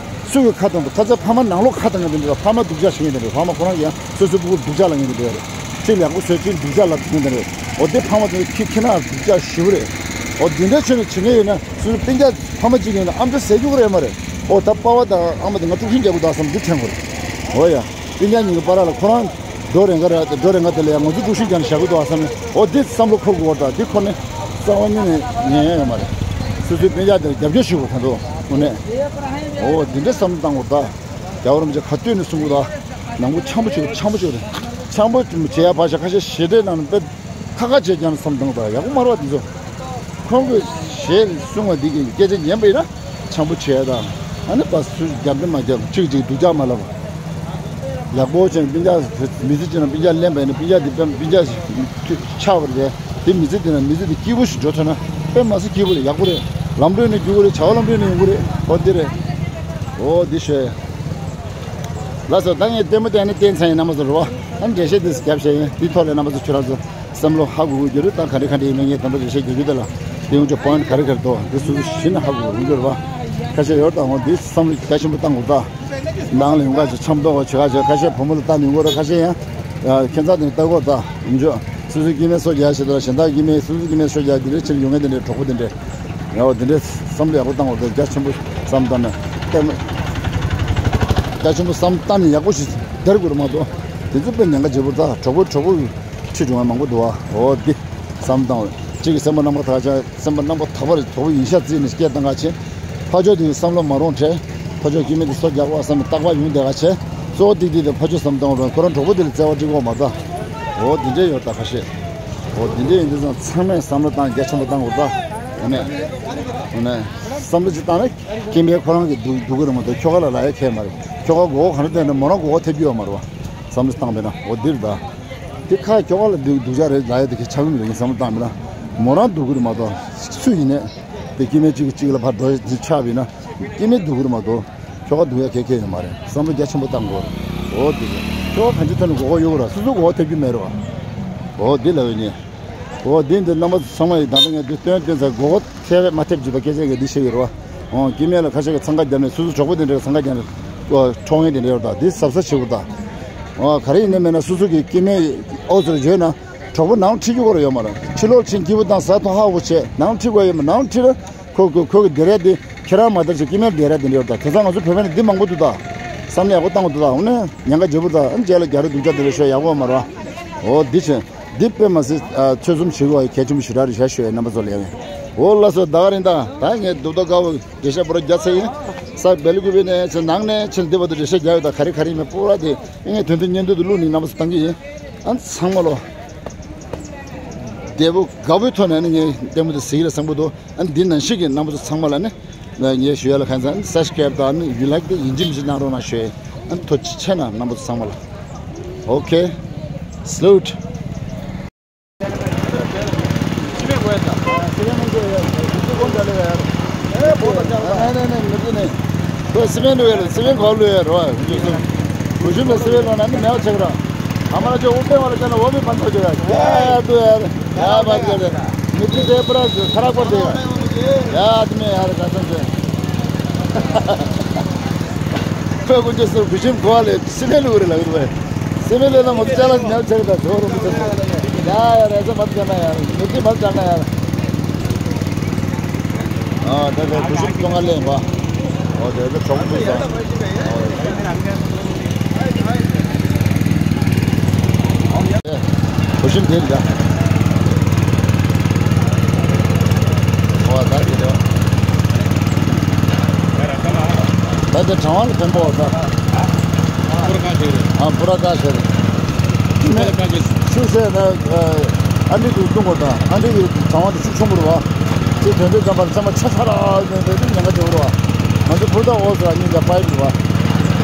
སུ་གིས་ཁ་བཏང་འདུག་ཁ་ཚ་ཕ་མ་ནང་ལོགས་ཁ་བཏང་མཁན་དེ་འདྲ། ཕ་མ་སྡུག་ཅག་བྱེད་མཁན་དེ་འདྲ། ཕ་མ་ཁོ་རང་གིས་ཡང་སོ་སོའི་སྤུ་གུ་སྡུག་ཅག་ལབ་མཁན་དེ་འདྲ་རེད། གཅིག་ལ་ཡག་པོ་བཟོས་གཅིག་སྡུག་ཅག་ལབ་མཁན་དེ་འདྲ་རེད། འོ་དེ་ཕ་མ་དེ་ཁྱི་ཁྱི་ནག་སྡུག་ཅག་ཞེ་པོ་རེད། འོ་དེ་འདྲ་ཆོས་ནས་བྱེད་མཁན་ཡོད་ན་སོ་སོའི་སྤུན་ཀྱག་ཕ་མ་གཅིག་ཡིན་ན་ཨམ་ཅོག་ཟས་རྒྱུ་རེད་མ་རེད། འོ་ད་པ་ཕ་དང་ཨ་མ་དེ་ང་དཀྲུག་ཤིང་རྒྱག་གི་འདུག་བསམ་འདི་དྲན་དགོས་རེད། འོ་ཡ། སྤུན་ཀྱག་གཉིས་ཀྱི་བར་ལ་ཁོ་རང་འགྲོ་རེ་འགའ་རེ་འགྲོ་རེ་འགའ་དེ་ལ་ཡང་ང་ཚོ་དཀྲུག་ཤིང་རྒྱག་ནས་བཞག་གི་འདུག་བསམ་ནས། འོ་འདི་བསམ་བློ་འཁོར་དགོས་པ་དང་འདི་འཁོར་ནས་རྩ་བ་ཉིད་ནས་ཉན་ཡ་ཡོད་མ་རེད། སོ་སོའི་སྤུན་ཀྱག་དེར་རྒྱབ་སྐྱོར་ཞུ་དགོས་ད་འདུག་དངོས་གནས། འོ་འདི་འདྲའི་བསམ་བློ་བཏང་དགོས་ད། རྒྱལ་བ་རིན་པོ་ཆེ་ག་དུས་ནས་གསུང་གི་འདུག་ནང་པོ་འཆམ་པོ་བྱེད་འཆམ་པོ་བྱེད་རེད། འཆམ་པོ་བྱེད་ཡ་བར་ཞག་ཁ་ཤས་ཞེ་འགྲས་ནང་ནས་དཔེ་ཁ་ཁ་བྱས་ཀྱང་བསམ་བཏང་དང་ཡག་པོ་མ་རེད་པ་འདི་ཚོ། ཁོང་གིས་ཞེས་གསུང་བ་འདི་གི་སྐད་ཆ་ཉན་པ་ཡིན་ན་འཆམ་པོ་བྱས་དང་། ཨ་ནི་པ་སུ་རྒྱབ་འདི་མ་རྒྱབ་གཅིག་གཅིག་སྡུག་ཅག་མ་ལབ། ཡག་པོ་བྱས་ནས་སྤུན་ཀྱག་མི་ཚེ་གཅིག་ནང་སྤུན་ཀྱག་ལེན་པ་ཡིན་ན་སྤུན་ཀྱག་འདི་དཔེ་སྤུན་ཀྱག་ཆགས་པ་རེད། དེ་མི་ཚེ་འདི་ན་མི་ཚེ་འདི་སྐྱིད་པོ་ཞིག་འགྲོ་ཐུབ་ན་དཔེ་མ་སྲིད་སྐྱིད་པོ་རེད། ཡག་པོ་རེད། ལམ་འགྲོ་ནས་རྒྱུག་གི་རེད། བྱ་བ་ལམ་འགྲོ་ནས་ཡོང་གི་རེད། ཨོ་འདི་རེད། ཨོ་འདི་ཤོད། ལགས་སོ། ད་ངས་ལྟད་མོ་བལྟས་ནས་བསྟན་ཚར་ཡིན། རྣམ་པ་ཚོ་རེད་པ། ཨ་འགྲེལ་བཤད་འདི་རྒྱབ་བཤད་ཡིན། འདི་ཐོག་ལ་རྣམ་པ་ཚོ་ཁྱོད་རང་ཚོ་བསམ་བློ་ཧ་གོ་གི་རེད། ད་ག་རེ་ག་རེ་ཡིན་མིན་ངས་ད་ལྟ་འགྲེལ་བཤད་རྒྱག་རྒྱུ་དེ་ལ་དེ་ཡོང་ཆོག་པོ་ཡིན་ཊི་ག་རེ་ག་རེ་འདུག་འདི་སོ་སོ་ཤེས་ན་ཧ་གོ་གི་རེད་པ། ཁ་ཤས་ཡོད་ད་འོ་འདི་བསམ་བློ་རྒྱ་ཆེན་པོ་བཏང་དགོས་ད། ནང་ལ་ཡོང་ཁ་ཤས་འཆམ་ཐོག་བྱེད་ཁ་ཤས་ཁ་ཤས་བུ་མོ་ལ་ལྟ་ནས་ཡོང་གི་རེད། ཁ་ཤས་ཡང་ཁྱད་མཚར་དེ་ལྟ་གོ་ད་ཡོང་ཆོག་སོ་སོའི་སྐྱེ་དམན་སོ་རྒྱག་ཞེས་དང་གཞན་དག་སྐྱེ་དམན་སོ་སོའི་སྐྱེ་དམན་སོ་རྒྱག་འདི་འདྲའི་ཕྱིར་ཡོང་མཁན་དེ་འདྲའི་གྲོགས་པོ་དེ་འདྲའི། ཡ་འོ་དེ་འདྲའི་བསམ་བློ་ཡག་པོ་བཏང་བ་དང་རྒྱ་ཆེན་པོ་བསམ་བཏང་ན་ལྟད་མོ། རྒྱ་ཆེན་པོ་བསམ་བཏང་ནས་ཡག་པོ་ཞིག་བསྡད་དགོས་རེད་མ་གཏོགས། དེ་ཚོ་དཔེ་ཉེན་ཁ་ཆེ་པོ་རེད། ད་གྲོགས་པོ་གྲོགས་པོ་ཁྲིད་འགྲོ་མཁན་མང་པོ་འདུག་ཨ། འོ་འདི་བསམ་བཏང་བ་གཅིག་གི་སེམས་པ་རྣམ་པ་ཐག་ཆགས། སེམས་པ་རྣམ་པ་དག་པ་རེད། གྲོགས་པོ་ཡིན་ཤག་བརྩིས་ནས་སྐད་བཏང་ག་བྱས། ཕར་ཕྱོགས་དེ་བསམ་བློ་མ་རུང་བྲལ། ཕར་ཕྱོགས་སྐྱེ་དམན་དེ་སོ་རྒྱག་པ་བསམ་ནས་རྟག་པར་ཡོང་བསྡད་ག་བྱས། གཙོ་བོ་ཏིག་ཏིག་དེ་ཕར་ཕྱོགས་བསམ་བཏང་བ་རུང་ཁོ་རང་གྲོགས་པོ་དེ་ལ་བརྩེ་བ་སྤྲད་དགོས་མ་རེད། འོ་འདི་འདྲས་ཡོད་ད་ཁ་ཤས། འོ་འདི་འདྲས་ཡིན་དུས་ཙང་ཚང་མས་བསམ་བློ་བཏང་རྒྱ་ཆེན་པོ་བཏང་དགོས་ད། འོ་ནས། འོ་ནས། བསམ་བློ་ཅིག་བཏང་ན། སྐྱེ་དམན་ཁོ་རང་གི་སྡུག་སྡུག་གི་རེད་མ་གཏོགས་ཁྱོ་ག་ལ་ལབ་ཡ་ཁེལ་མ་རེད། ཁྱོ་ག་མགོ་སྐོར་ག་འདྲ་བསྡད་ན་མོ་རང་མགོ་སྐོར་ཐེབས་རྒྱུ་ཡོད་མ་རེད་པ། བསམ་བློ་བཏང་བས་ན་འོ་འདིར་ད། དེ་ཁ་ཁྱོ་ག་ལ་སྡུག་སྡུག་ཅག་རེད་ལབ་ཡ་དེ་གི་ཆགས་ཀྱི་མི་འདུག་ངས་བསམ་བློ་བཏང་བས་ན། མོ་རང་སྡུག་གི་རེད་མ་གཏོགས་སུ་ཡིན་ནས། དེ་སྐྱེ་དམན་གཅིག་གིས་གཅིག་ལ་ཕར་འགྲོ་ཡ་དེ་ཆགས་པས་ན། སྐྱེ་དམན་སྡུག་གི་རེད་མ་གཏོགས། ཁྱོ་ག་སྡུག་ཡ་གལ་གལ་ཡོད་མ་རེད། བསམ་བློ་རྒྱ་ཆེན་པོ་བཏང་དགོས། འོ་དེ་རེད། ཁྱོ་ག་གང་ཅིའི་ཐོག་ནས་མགོ་སྐོར་གཡུག་ར་སོ་སོ་མགོ་སྐོར་ཐེབས་རྒྱུ་མེད་རེད་པ། འོ་འདི་ལབ་ཡོད་ཉེ། འོ་འདི་འདི་རྣམ་པ་ཚང་མ་ཡིས་ད་ལྟ་ངས་འདི་སྟོན་སྟོན་ཚར། མགོ་སྐོར་ཐེབས་མ་ཐེབས་བྱེད་པ་སྐད་ཆ་གི་འདི་བཤད་ཡོད་རེད་པ། འོ་སྐྱེ་དམན་ལ་ཁ་ཤས་ཀྱིས་འཚང་ཁ་བརྒྱབ་ནས་སོ་སོ་གྲོགས་པོ་དེ་འདྲ་འཚང་ཁ་བརྒྱབ་ནས་འཁྲོག་མཁན་དེ་འདྲ་ཡོད་རེད་ད། འདི་གཟབ་གཟབ་བྱེད་དགོས་ད། འོ་ག་རེ་ཡིན་ནའི་མིན་ན་སོ་སོ་གི་སྐྱེ་དམན་ཨོ་ཚོར་བརྗོད་ན། གྲོགས་པོ་ནང་ཁྲིད་རྒྱུ་སྐོར་ཡོད་མ་རེད། ཕྱི་ལོགས་ཕྱིན་སྐྱིད་པོ་བཏང་ཟ་འཐུང་ཧ་གོ་བྱས་ནང་ཁྲིད་དགོས་ཡོད་མ། ནང་ཁྲིད་ན་ཁོ་ཁོ་ཁོ་གི་བསྡད་ཡ་དེ་ཁྱེད་རང་མ་བསྡད་ཅིག་སྐྱེ་དམན་བསྡད་ཡ་དེ་འདྲ་ཡོད་ད། དེང་སང་ང་ཚོ་བོད་པ་ནི་འདི་མང་པོ་འདུག་ད། བསམ་བློ་ཡག་པོ་བཏང་དགོས་འདུག་ད། འོ་ན་ཉེན་ཁ་ཆེ་པོ་ད། ཨ་ནི་རྗེས་ལ་རྒྱ་རི་སྡུག་ཅག་དེ་འདྲ་ཤོད་ཡག་པོ་མ་རེད་པ། འོ་འདི་བྱས་འདི་དཔེ་མ་སྲིད་ཨ་ཚོད་འཛོམས་བྱེད་དགོས་པ་གལ་ཆེན་པོ་ཞེ་དྲག་རེད་ཤག་ཤོད་ཡ་རྣམ་པ་ཚོ་ལ་ཡང་། འོ་ལགས་སོ། ད་ག་རིང་ད་ད་ངས་རྡོག་རྡོག་དཀར་པོ་འགྲེལ་བཤད་པོ་ར་རྒྱག་ཚར་ཡིན། ས་བེ་ལི་ཀུ་པེ་ནས་ཚེ་ནང་ནས་ཚེ་འདི་བར་དུ་འགྲེལ་བཤད་རྒྱག་ཡོད་ད། ག་རེ་ག་རེ་ཡིན་མིན་པོ་ར་དེ། ངས་དོན་དུ་བརྙན་ཐུང་དུ་བླུགས་ནས་རྣམ་པ་ཚོ་བཏང་གི་ཡིན། ཨ་ཚང་མ་ལོ། བདེ་པོ་དགའ་པོའི་ཐོག་ནས་ནི་ངས་ལྟད་མོ་དེ་གཟིགས་ལ་བསམ་གྱི་འདུག་ཨ་འདི་ནང་བཞིན་གྱི་རྣམ་པ་ཚོ་ཚང་མ་ལ་ནི། ངས་ཞུ་ཡ་ལ་ཁ་སང་སབ་སི་ཀེ་རེབ་དང་ནི་ཡུ་ལའིཀ་དེ་ཡིན་གཅིག་མིན་གཅིག་གནང་རོགས་གནང་ཞུ་ཡ། ཨ་ཐུགས་རྗེ་ཆེ་གནང་རྣམ་པ་ཚོ་ཚང་མ་ལ། ཨོ་ཁེ། སླུ་ལུཊ། ཁོས་སི་པན་ལུ་ཡ་ལ་སི་པན་གོ་ལུ་ཡ་རོ། གུ་ཤུམ་ལ་སི་པན་ལོ་ན་ནི་མེའོ་ཆེག་ར། ཨ་མ་ལ་ཅོ་ཨུ་པེ་བ་ལ་ཅ་ན་འོ་མི་ཕན་ཚོ་ཅོ་ཡ། ཡ་ཡ་དུ་ཡ། ཡ་བ་ཀ་ར། མི་ཏི་ཟེ་པ་ར་ཁ་རག་པར་དེ་ཡ། ཡ་དུ་མེ་ཡ་ར་ཀ་སན་ཟེ། ཁོས་ཀུན་ཅོ་སུ་གུ་ཤུམ་གོ་ལེ། སི་མེ་ལུ་རེ་ལ་རེ་བས། སི་མེ་ལེ་ལ་ངོ་ཚ་ལ་ཉལ་ཆེར་ད་ཟོ་རུ་མི་ཚེ། ཡ་ཡ་རེ་ས་མ་ཚ་ན་ཡ། མི་ཚེ་མ་ཚ་ན་ཡ། ཨ་ད་ད་གུ་ཤུམ་ཏོང་ང་ལེན་པ། ཨོ་དེ་ད་གྲོགས་པོ་ཚ། གུ་ཤུམ་དེ་རེད་ད། ཨོ་ད་དེ་རེད། ད་དེ་གྲང་བ་ལ་ཕན་པོ་ད། ཨ་པུ་ར་ཀ་ཤེ་རེད། ཤུ་ཤེ་ད། ཨ་འདྲི་དུ་བཏུང་གོ་ད། ཨ་འདྲི་གི་གྲང་བ་དེ་ཤུགས་ཆུང་བོ་རེད་བ། དེ་དོན་དུ་ཙམ་པར་ཚང་མ་ཆ་ཚ་ར་ནས་དེ་ཉེན་ཁ་ཆེ་བོ་རེད་བ། ང་ཚོ་ཕུར་ད་འོ་ཟེར་བ་གཉིས་ཀ་པའི་རེད་བ།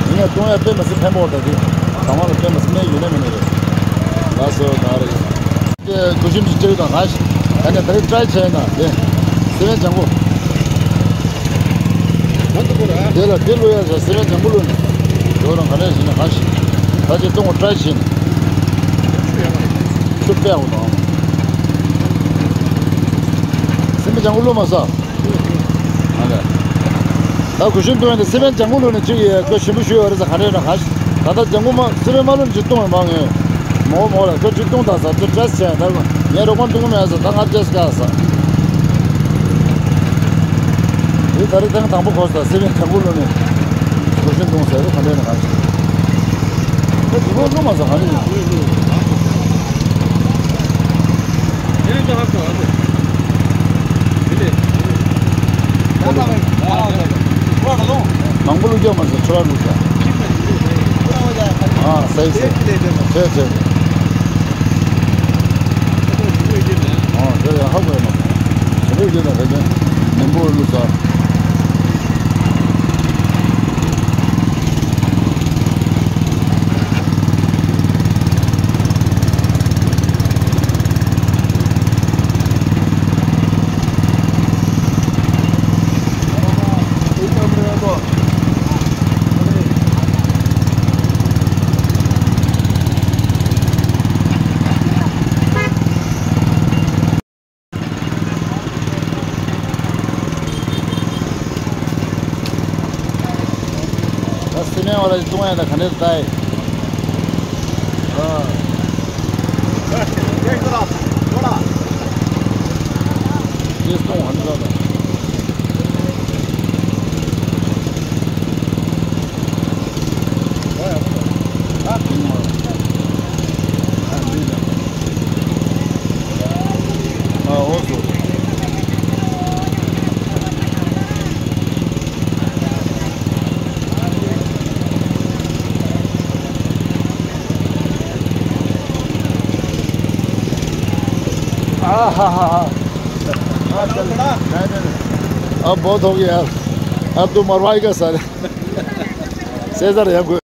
ཡིན་ནས་བཏུང་ཡ་དཔེ་མི་སྲིད་ཕན་པོ་ད་དེ། གྲང་བ་ལ་དཔེ་མི་སྲིད་གནས་ཡོད་ནས་མི་གནས་རེད། ལགས་སོ་ད་རེད། དེ་གུ་ཤུམ་ཞིག་བཅག་དང་ར་ཞིག་ད་ནས་ད་རེས་ཀྲའི་བྱས་ན་དེ། སེ་བན་ལྗང་གུ། དེ་ལ་དེ་བླུག་ཡ་ཟེར། སི་མེན་ལྗང་གུ་བླུགས་ནས། ཡོ་རང་ག་ནས་བྱིན་ན་གང་ཞིག་ད་ཅི་གཏོང་བ་བཀྲ་ཤིས་ནས། ཆུ་པད་འོ་དང་། སི་མེན་ལྗང་གུ་བླུགས་མ་ས། ཨ་ལས། ད་གུས་ཞབས་གཏོང་ཡ་དེ་སི་མེན་ལྗང་གུ་བླུགས་ནས་ཅིག་ཡས་ཁོ་ཞིམ་པོ་ཞུ་ཡོད་རེད་ཟེར། ག་རེ་ཡིན་ན་གང་ཞིག་ད་ལྟ་ལྗང་གུ་མ་སི་མེན་མ་བླུགས་ནས་ཅིག་གཏོང་བའི་མང་ངེས། མོ་མོ་ལ་ཁོ་ཅིག་གཏོང་དང་ཟེར། ཅིག་ཊེ་སི་ཊི་བྱས། ད་ངས་རོགས་པ་འདུག་མེད་ཟེར། ད་ང་ཊེ་སི་ཊི་བཀག་ཟེར། འདི་ད་རེས་ཐེངས་དང་པོ་གོ་ས། སི་མེན་ལྗང་གུ་བླུགས་ནས་གུས་ཞབས་གཏོང་ཟེར། ག་རེ་ཡིན་ན་གང་ཞིག་ད་དེ་ལོ་ལོ་མ་ཟ་ག་ནས་ཡོང་། དང་པོ་བླུགས་རྒྱག་མ་ཟ། ཆུ་ར་བླུགས་ཟ། ཨ་སའི་སའི། བྱས་བྱས། ཨ་དེ་ཡང་ཧ་གོ་ཡ་མ་ཟ། ཆུ་ར་བླུགས་ཟ། ད་དེ་ནིམ་བུ་བླུགས་ཟ། ད་སི་མེན་བ་ལ་གཏོང་ཡ་ད་ག་འདྲ་ལྟ་ཡི། ཨ། ཅེས་གཏོང་བ་འདྲ་ལ། हाँ, हाँ, हाँ, हाँ। अब बहुत हो गया यार, अब तो मरवाएगा सारे। सेजर है कोई।